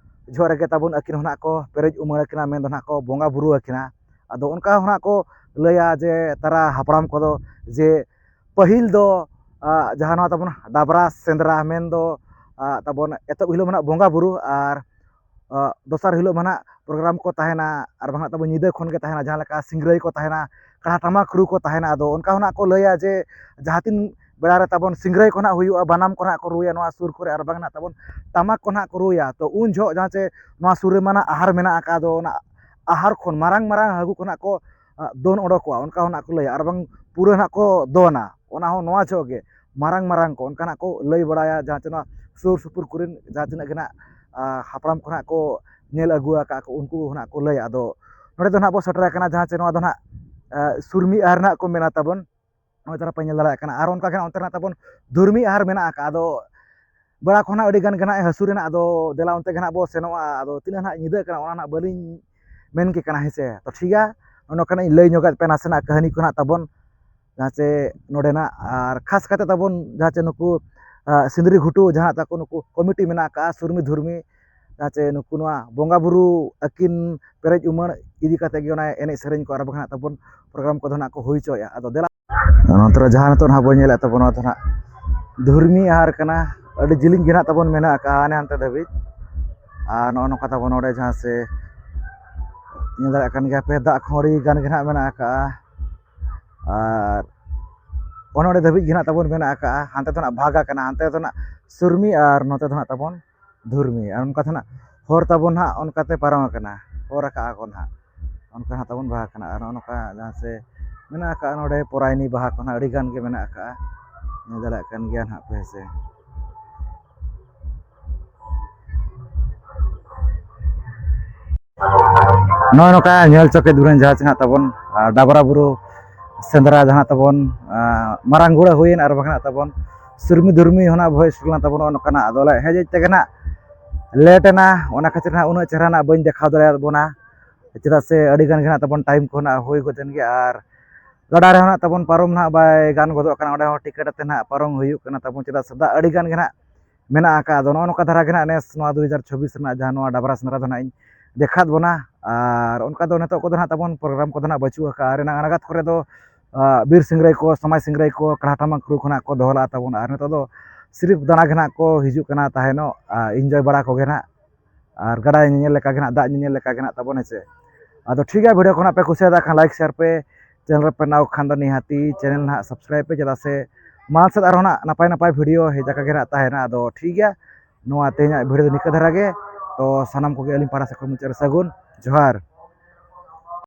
ᱡᱚᱦᱚᱜ ᱨᱮᱜᱮ ᱛᱟᱵᱚᱱ ᱟᱹᱠᱤᱱ ᱦᱚᱸ ᱱᱟᱦᱟᱜ ᱠᱚ ᱯᱮᱨᱮᱡ ᱩᱢᱟᱹᱲ ᱟᱹᱠᱤᱱᱟ, ᱢᱮᱱᱫᱚ ᱱᱟᱦᱟᱜ ᱠᱚ ᱵᱚᱸᱜᱟ ᱵᱩᱨᱩ ᱟᱹᱠᱤᱱᱟ᱾ ᱟᱫᱚ ᱚᱱᱠᱟ ᱦᱚᱸ ᱱᱟᱦᱟᱜ ᱠᱚ ᱞᱟᱹᱭᱟ ᱡᱮ ᱛᱟᱨᱟ ᱦᱟᱯᱲᱟᱢ ᱠᱚᱫᱚ ᱡᱮ ᱯᱟᱹᱦᱤᱞ ᱫᱚ, ᱟ, ᱡᱟᱦᱟᱸ ᱱᱚᱣᱟ ᱛᱟᱵᱚᱱ ᱰᱟᱵᱽᱨᱟ ᱥᱮᱸᱫᱽᱨᱟ ᱢᱮᱱᱫᱚ, ᱟ, ᱛᱟᱵᱚᱱ ᱮᱛᱚᱦᱚᱵ ᱦᱤᱞᱳᱜ ᱢᱟ ᱱᱟᱦᱟᱜ ᱵᱚᱸᱜᱟ ᱵᱩᱨᱩ, ᱟᱨ, ᱟ, ᱫᱚᱥᱟᱨ ᱦᱤᱞᱳᱜ ᱢᱟ ᱱᱟᱦᱟᱜ ᱯᱨᱳᱜᱨᱟᱢ ᱠᱚ ᱛᱟᱦᱮᱱᱟ, ᱟᱨ ᱵᱟᱝ ᱱᱟᱦᱟᱜ ᱛᱟᱵᱚᱱ ᱧᱤᱫᱟᱹ ᱠᱷᱚᱱ ᱜᱮ ᱛᱟᱦᱮᱱᱟ, ᱡᱟᱦᱟᱸ ᱞᱮᱠᱟ ᱥᱤᱝᱨᱟᱹᱭ ᱠᱚ ᱛᱟᱦᱮᱱᱟ, ᱠᱟᱲᱟ ᱴᱟᱢᱟᱠ ᱨᱩ ᱠᱚ ᱛᱟᱦᱮᱱᱟ᱾ ᱟᱫᱚ ᱚᱱᱠᱟ ᱦᱚᱸ ᱱᱟᱜ ᱠᱚ ᱞᱟᱹᱭᱟ ᱡᱮ ᱡᱟᱦᱟᱸ ᱛᱤᱱ ᱵᱮᱲᱟ ᱨᱮ ᱛᱟᱵᱚᱱ ᱥᱤᱝᱨᱟᱹᱭ ᱠᱚ ᱱᱟᱜ ᱦᱩᱭᱩᱜᱼᱟ, ᱵᱟᱱᱟᱢ ᱠᱚ ᱱᱟᱜ ᱠᱚ ᱨᱩᱭᱟ ᱱᱚᱣᱟ ᱥᱩᱨ ᱠᱚᱨᱮ, ᱟᱨ ᱵᱟᱝ ᱱᱟᱜ ᱛᱟᱵᱚᱱ ᱴᱟᱢᱟᱠ ᱠᱚ ᱱᱟᱜ ᱠᱚ ᱨᱩᱭᱟ, ᱛᱚ ᱩᱱ ᱡᱚᱦᱚᱜ ᱡᱟᱦᱟᱸ ᱪᱮ ᱱᱚᱣᱟ ᱥᱩᱨ ᱨᱮᱢᱟ ᱱᱟᱜ ᱟᱦᱟᱨ ᱢᱮᱱᱟᱜ ᱟᱠᱟᱫ, ᱟᱫᱚ ᱚᱱᱟ ᱟᱦᱟᱨ ᱠᱷᱚᱱ ᱢᱟᱨᱟᱝ ᱢᱟᱨᱟᱝ ᱦᱟᱹᱠᱩ ᱠᱚ ᱱᱟᱜ ᱠᱚ ᱟ, ᱫᱚᱱ ᱚᱰᱚᱠᱚᱜᱼᱟ, ᱚᱱᱠᱟ ᱦᱚᱸ ᱱᱟᱜ ᱠᱚ ᱞᱟᱹᱭᱟ, ᱟᱨ ᱵᱟᱝ ᱯᱩᱨᱟᱹ ᱱᱟᱜ ᱠᱚ ᱫᱚᱱᱟ, ᱚᱱᱟ ᱦᱚᱸ ᱱᱚᱣᱟ ᱡᱚᱦᱚᱜ ᱜᱮ ᱢᱟᱨᱟᱝ ᱢᱟᱨᱟᱝ ᱠᱚ ᱚᱱᱠᱟ ᱱᱟᱜ ᱠᱚ ᱞᱟᱹᱭ ᱵᱟᱲᱟᱭᱟ, ᱡᱟᱦᱟᱸ ᱪᱮ ᱱᱚᱣᱟ ᱥᱩᱨ ᱥᱩᱯᱩᱨ ᱠᱚᱨᱮᱱ ᱡᱟᱦᱟᱸ ᱛᱤᱱᱟᱹᱜ ᱜᱮ ᱱᱟᱜ ᱟ, ᱦᱟᱯᱲᱟᱢ ᱠᱚ ᱱᱟᱜ ᱠᱚ ᱧᱮᱞ ᱟᱹᱜᱩ ᱟᱠᱟᱫ ᱠᱚ, ᱩᱱᱠᱩ ᱦᱚᱸ ᱱᱟᱜ ᱠᱚ ᱞᱟᱹᱭᱟ᱾ ᱟᱫᱚ ᱱᱚᱰᱮ ᱫᱚ ᱱᱟᱜ ᱵᱚ ᱥᱮᱴᱮᱨ ᱟᱠᱟᱱᱟ ᱡᱟᱦᱟᱸ ᱪᱮ ᱱᱚᱣᱟ ᱫᱚ ᱱᱟᱜ ᱟ, ᱥᱩᱨᱢᱤ ᱟᱦᱟᱨ ᱱᱟᱜ ᱠᱚ ᱢᱮᱱᱟ ᱛᱟᱵᱚᱱ, ᱱᱚᱜᱼᱚᱭ ᱛᱟᱨᱟ ᱯᱮ ᱧᱮᱞ ᱫᱟᱲᱮᱭᱟᱜ ᱠᱟᱱᱟ᱾ ᱟᱨ ᱚᱱᱠᱟ ᱜᱮ ᱱᱟᱜ ᱚᱱᱛᱮ ᱱᱟᱜ ᱛᱟᱵᱚᱱ ᱫᱷᱩᱨᱢᱤ ᱟᱦᱟᱨ ᱢᱮᱱᱟᱜ ᱟᱠᱟᱫ᱾ ᱟᱫᱚ ᱵᱮᱲᱟ ᱠᱚ ᱱᱟᱜ ᱟᱹᱰᱤ ᱜᱟᱱ ᱜᱮ ᱱᱟᱜ ᱦᱟᱹᱥᱩᱨ ᱮᱱᱟ, ᱟᱫᱚ ᱫᱮᱞᱟ ᱚᱱᱛᱮ ᱜᱮ ᱱᱟᱜ ᱵᱚ ᱥᱮᱱᱚᱜᱼᱟ᱾ ᱟᱫᱚ ᱛᱤᱱᱟᱹᱜ ᱱᱟᱜ ᱧᱤᱫᱟᱹᱜ ᱠᱟᱱᱟ ᱚᱱᱟ ᱱᱟᱜ ᱵᱟᱹᱞᱤᱧ ᱢᱮᱱ ᱠᱮ ᱠᱟᱱᱟ, ᱦᱮᱸ ᱥᱮ᱾ ᱛᱚ ᱴᱷᱤᱠ ᱜᱮᱭᱟ, ᱱᱚᱜᱼᱚ ᱱᱚᱝᱠᱟᱱᱟᱜ ᱤᱧ ᱞᱟᱹᱭ ᱧᱚᱜ ᱟᱫ ᱯᱮ ᱱᱟᱥᱮᱱᱟᱜ ᱠᱟᱹᱦᱱᱤ ᱠᱚ ᱱᱟᱜ ᱛᱟᱵᱚᱱ, ᱡᱟᱦᱟᱸ ᱪᱮ ᱱᱚᱰᱮᱱᱟᱜ, ᱟᱨ ᱠᱷᱟᱥ ᱠᱟᱛᱮ ᱛᱟᱵᱚᱱ ᱡᱟᱦᱟᱸ ᱪᱮ ᱱᱩᱠᱩ ᱟ, ᱥᱤᱸᱫᱽᱨᱤ ᱜᱷᱩᱴᱩ ᱡᱟᱦᱟᱸ ᱛᱟᱠᱚ ᱱᱩᱠᱩ ᱠᱚᱢᱤᱴᱤ ᱢᱮᱱᱟᱜ ᱟᱠᱟᱫᱼᱟ, ᱥᱩᱨᱢᱤ ᱫᱷᱩᱨᱢᱤ, ᱡᱟᱦᱟᱸ ᱪᱮ ᱱᱩᱠᱩ ᱱᱚᱣᱟ ᱵᱚᱸᱜᱟ ᱵᱩᱨᱩ ᱟᱹᱠᱤᱱ ᱯᱮᱨᱮᱡ ᱩᱢᱟᱹᱲ ᱤᱫᱤ ᱠᱟᱛᱮ ᱜᱮ ᱚᱱᱟ ᱮᱱᱮᱡ ᱥᱮᱨᱮᱧ ᱠᱚ ᱟᱨ ᱵᱟᱝ ᱱᱟᱜ ᱛᱟᱵᱚᱱ ᱯᱨᱳᱜᱨᱟᱢ ᱠᱚᱫᱚ ᱱᱟᱜ ᱠᱚ ᱦᱩᱭ ᱦᱚᱪᱚᱭᱮᱫᱼᱟ᱾ ᱟᱫᱚ ᱫᱮᱞᱟ, ᱱᱚᱛᱮ ᱨᱮ ᱡᱟᱦᱟᱸ ᱱᱤᱛᱚᱜ ᱱᱟᱦᱟᱜ ᱵᱚᱱ ᱧᱮᱞᱮᱫ ᱛᱟᱵᱚᱱᱟ, ᱱᱚᱣᱟ ᱫᱚ ᱱᱟᱜ ᱫᱷᱩᱨᱢᱤ ᱟᱦᱟᱨ ᱠᱟᱱᱟ᱾ ᱟᱹᱰᱤ ᱡᱤᱞᱤᱧ ᱜᱮ ᱱᱟᱜ ᱛᱟᱵᱚᱱ ᱢᱮᱱᱟᱜ ᱟᱠᱟᱫᱼᱟ ᱦᱟᱱᱮ ᱦᱟᱱᱛᱮ ᱫᱷᱟᱹᱵᱤᱡ᱾ ᱟᱨ ᱱᱚᱜᱼᱚ ᱱᱚᱝᱠᱟ ᱛᱟᱵᱚᱱ ᱱᱚᱰᱮ ᱡᱟᱦᱟᱸ ᱥᱮ ᱧᱮᱞ ᱫᱟᱲᱮᱭᱟᱜ ᱠᱟᱱ ᱜᱮᱭᱟ ᱯᱮ, ᱫᱟᱜ ᱠᱚᱦᱚᱸ ᱟᱹᱰᱤ ᱜᱟᱱ ᱜᱮ ᱱᱟᱜ ᱢᱮᱱᱟᱜ ᱟᱠᱟᱫᱼᱟ᱾ ᱟᱨ ᱚᱱᱮ ᱚᱸᱰᱮ ᱫᱷᱟᱹᱵᱤᱡ ᱜᱮ ᱱᱟᱜ ᱛᱟᱵᱚᱱ ᱢᱮᱱᱟᱜ ᱟᱠᱟᱫᱼᱟ᱾ ᱦᱟᱱᱛᱮ ᱫᱚ ᱱᱟᱜ ᱵᱷᱟᱜᱽ ᱟᱠᱟᱱᱟ, ᱦᱟᱱᱛᱮ ᱫᱚ ᱱᱟᱜ ᱥᱩᱨᱢᱤ ᱟᱨ ᱱᱚᱛᱮ ᱫᱚ ᱱᱟᱜ ᱛᱟᱵᱚᱱ ᱫᱷᱩᱨᱢᱤ᱾ ᱟᱨ ᱚᱱᱠᱟ ᱛᱮ ᱱᱟᱜ ᱦᱚᱨ ᱛᱟᱵᱚᱱ ᱱᱟᱜ ᱚᱱᱠᱟᱛᱮ ᱯᱟᱨᱚᱢ ᱟᱠᱟᱱᱟ, ᱦᱚᱨ ᱟᱠᱟᱜᱼᱟ ᱠᱚ ᱱᱟᱜ, ᱚᱱᱠᱟ ᱱᱟᱜ ᱛᱟᱵᱚᱱ ᱵᱷᱟᱜᱽ ᱟᱠᱟᱱᱟ᱾ ᱟᱨ ᱱᱚᱜᱼᱚ ᱱᱚᱝᱠᱟ ᱡᱟᱦᱟᱸ ᱥᱮ ᱢᱮᱱᱟᱜ ᱟᱠᱟᱫᱼᱟ ᱱᱚᱰᱮ ᱯᱚᱨᱟᱭᱱᱤ ᱵᱟᱦᱟ ᱠᱚ ᱱᱟᱜ ᱟᱹᱰᱤ ᱜᱟᱱ ᱜᱮ ᱢᱮᱱᱟᱜ ᱟᱠᱟᱫᱼᱟ, ᱧᱮᱞ ᱫᱟᱲᱮᱭᱟᱜ ᱠᱟᱱ ᱜᱮᱭᱟ ᱱᱟᱜ ᱯᱮ, ᱦᱮᱸ ᱥᱮ᱾ ᱱᱚᱜᱼᱚᱭ ᱱᱚᱝᱠᱟ ᱧᱮᱞ ᱪᱚ ᱠᱮᱫ ᱵᱚᱱ ᱡᱟᱦᱟᱸ ᱪᱮ ᱱᱟᱜ ᱛᱟᱵᱚᱱ, ᱟᱨ, ᱰᱟᱵᱨᱟ ᱵᱩᱨᱩ ᱥᱮᱸᱫᱽᱨᱟ ᱡᱟᱦᱟᱸ ᱛᱟᱵᱚᱱ, ᱟᱨ, ᱢᱟᱨᱟᱝ ᱜᱳᱲᱟ ᱦᱩᱭᱮᱱ ᱟᱨ ᱵᱟᱝ ᱱᱟᱜ ᱛᱟᱵᱚᱱ ᱥᱩᱨᱢᱤ ᱫᱩᱨᱢᱤ ᱦᱚᱸ ᱱᱟᱜ ᱵᱷᱚᱭᱮᱥ ᱠᱚ ᱛᱟᱵᱚᱱ ᱱᱚᱜᱼᱚ ᱱᱚᱝᱠᱟᱱᱟᱜ᱾ ᱟᱫᱚ ᱞᱮ ᱦᱮᱡ ᱦᱮᱡ ᱛᱮᱜᱮ ᱱᱟᱜ ᱞᱮᱴ ᱮᱱᱟ, ᱚᱱᱟ ᱠᱷᱟᱹᱛᱤᱨ ᱱᱟᱜ ᱩᱱᱟᱹᱜ ᱪᱮᱦᱨᱟ ᱱᱟᱜ ᱵᱟᱹᱧ ᱫᱮᱠᱷᱟᱣ ᱫᱟᱲᱮᱭᱟᱫ ᱵᱚᱱᱟ, ᱪᱮᱫᱟᱜ ᱥᱮ ᱟᱹᱰᱤ ᱜᱟᱱ ᱜᱮ ᱱᱟᱜ ᱛᱟᱵᱚᱱ ᱴᱟᱭᱤᱢ ᱠᱚ ᱱᱟᱜ ᱦᱩᱭ ᱜᱚᱫ ᱮᱱ ᱜᱮᱭᱟ᱾ ᱟᱨ ᱜᱟᱰᱟ ᱨᱮᱦᱚᱸ ᱱᱟᱜ ᱛᱟᱵᱚᱱ ᱯᱟᱨᱚᱢ ᱱᱟᱜ ᱵᱟᱭ ᱜᱟᱱ ᱜᱚᱫᱚᱜ ᱠᱟᱱᱟ, ᱚᱸᱰᱮ ᱦᱚᱸ ᱴᱤᱠᱤᱴ ᱟᱛᱮ ᱱᱟᱜ ᱯᱟᱨᱚᱢ ᱦᱩᱭᱩᱜ ᱠᱟᱱᱟ ᱛᱟᱵᱚᱱ, ᱪᱮᱫᱟᱜ ᱥᱮ ᱫᱟᱜ ᱟᱹᱰᱤ ᱜᱟᱱ ᱜᱮ ᱱᱟᱜ ᱢᱮᱱᱟᱜ ᱟᱠᱟᱫ᱾ ᱟᱫᱚ ᱱᱚᱜᱼᱚ ᱱᱚᱝᱠᱟ ᱫᱷᱟᱨᱟ ᱜᱮ ᱱᱟᱜ ᱱᱮᱥ ᱱᱚᱣᱟ ᱫᱩ ᱦᱟᱡᱟᱨ ᱪᱷᱚᱵᱵᱤᱥ ᱨᱮᱱᱟᱜ ᱡᱟᱦᱟᱸ ᱱᱚᱣᱟ ᱰᱟᱵᱨᱟ ᱥᱮᱸᱫᱽᱨᱟ ᱫᱚ ᱱᱟᱜ ᱤᱧ ᱫᱮᱠᱷᱟᱫ ᱵᱚᱱᱟ᱾ ᱟᱨ ᱚᱱᱠᱟ ᱫᱚ ᱱᱤᱛᱚᱜ ᱠᱚᱫᱚ ᱱᱟᱜ ᱛᱟᱵᱚᱱ ᱯᱨᱳᱜᱨᱟᱢ ᱠᱚᱫᱚ ᱱᱟᱜ ᱵᱟᱹᱪᱩᱜ ᱟᱠᱟᱫᱼᱟ᱾ ᱟᱨ ᱮᱱᱟᱝ ᱟᱬᱜᱟᱛ ᱠᱚᱨᱮ ᱫᱚ, ᱟ, ᱵᱤᱨ ᱥᱤᱝᱨᱟᱹᱭ ᱠᱚ, ᱥᱚᱢᱟᱡᱽ ᱥᱤᱝᱨᱟᱹᱭ ᱠᱚ, ᱠᱟᱲᱟ ᱴᱟᱢᱟᱠ ᱨᱩ ᱠᱷᱚᱱᱟᱜ ᱠᱚ ᱫᱚᱦᱚ ᱞᱟᱜᱼᱟ ᱛᱟᱵᱚᱱ᱾ ᱟᱨ ᱱᱤᱛᱚᱜ ᱫᱚ ᱥᱤᱨᱤᱯ ᱫᱟᱬᱟ ᱜᱮ ᱱᱟᱜ ᱠᱚ ᱦᱤᱡᱩᱜ ᱠᱟᱱᱟ ᱛᱟᱦᱮᱱᱚᱜ, ᱟ, ᱤᱱᱡᱚᱭ ᱵᱟᱲᱟ ᱠᱚᱜᱮ ᱱᱟᱜ᱾ ᱟᱨ ᱜᱟᱰᱟ ᱧᱮᱧᱮᱞ ᱞᱮᱠᱟ ᱜᱮ ᱱᱟᱜ, ᱫᱟᱜ ᱧᱮᱧᱮᱞ ᱞᱮᱠᱟ ᱜᱮ ᱱᱟᱜ ᱛᱟᱵᱚᱱ, ᱦᱮᱸ ᱥᱮ᱾ ᱟᱫᱚ ᱴᱷᱤᱠ ᱜᱮᱭᱟ, ᱵᱷᱤᱰᱤᱭᱳ ᱠᱚ ᱱᱟᱜ ᱯᱮ ᱠᱩᱥᱤᱭᱟᱫᱟ ᱠᱷᱟᱱ ᱞᱟᱭᱤᱠ, ᱥᱮᱭᱟᱨ ᱯᱮ, ᱪᱮᱱᱮᱞ ᱨᱮᱯᱮ ᱱᱟᱣ ᱠᱷᱟᱱ ᱫᱚ ᱱᱤᱦᱟᱹᱛᱤ ᱪᱮᱱᱮᱞ ᱱᱟᱦᱟᱜ ᱥᱟᱵᱥᱠᱨᱟᱭᱤᱵ ᱯᱮ, ᱪᱮᱫᱟᱜ ᱥᱮ ᱢᱟᱲᱟᱝ ᱥᱮᱫ ᱟᱨᱦᱚᱸ ᱱᱟᱜ ᱱᱟᱯᱟᱭ ᱱᱟᱯᱟᱭ ᱵᱷᱤᱰᱤᱭᱳ ᱦᱮᱡ ᱟᱠᱟ ᱜᱮ ᱱᱟᱜ ᱛᱟᱦᱮᱱᱟ᱾ ᱟᱫᱚ ᱴᱷᱤᱠ ᱜᱮᱭᱟ, ᱱᱚᱣᱟ ᱛᱮᱦᱮᱧᱟᱜ ᱵᱷᱤᱰᱤᱭᱳ ᱫᱚ ᱱᱤᱝᱠᱟᱹ ᱫᱷᱟᱨᱟ ᱜᱮ᱾ ᱛᱚ ᱥᱟᱱᱟᱢ ᱠᱚᱜᱮ ᱟᱹᱞᱤᱧ ᱯᱟᱦᱴᱟ ᱥᱮᱫ ᱠᱷᱚᱱ ᱢᱩᱪᱟᱹᱫ ᱨᱮ ᱥᱟᱹᱜᱩᱱ ᱡᱚᱦᱟᱨ᱾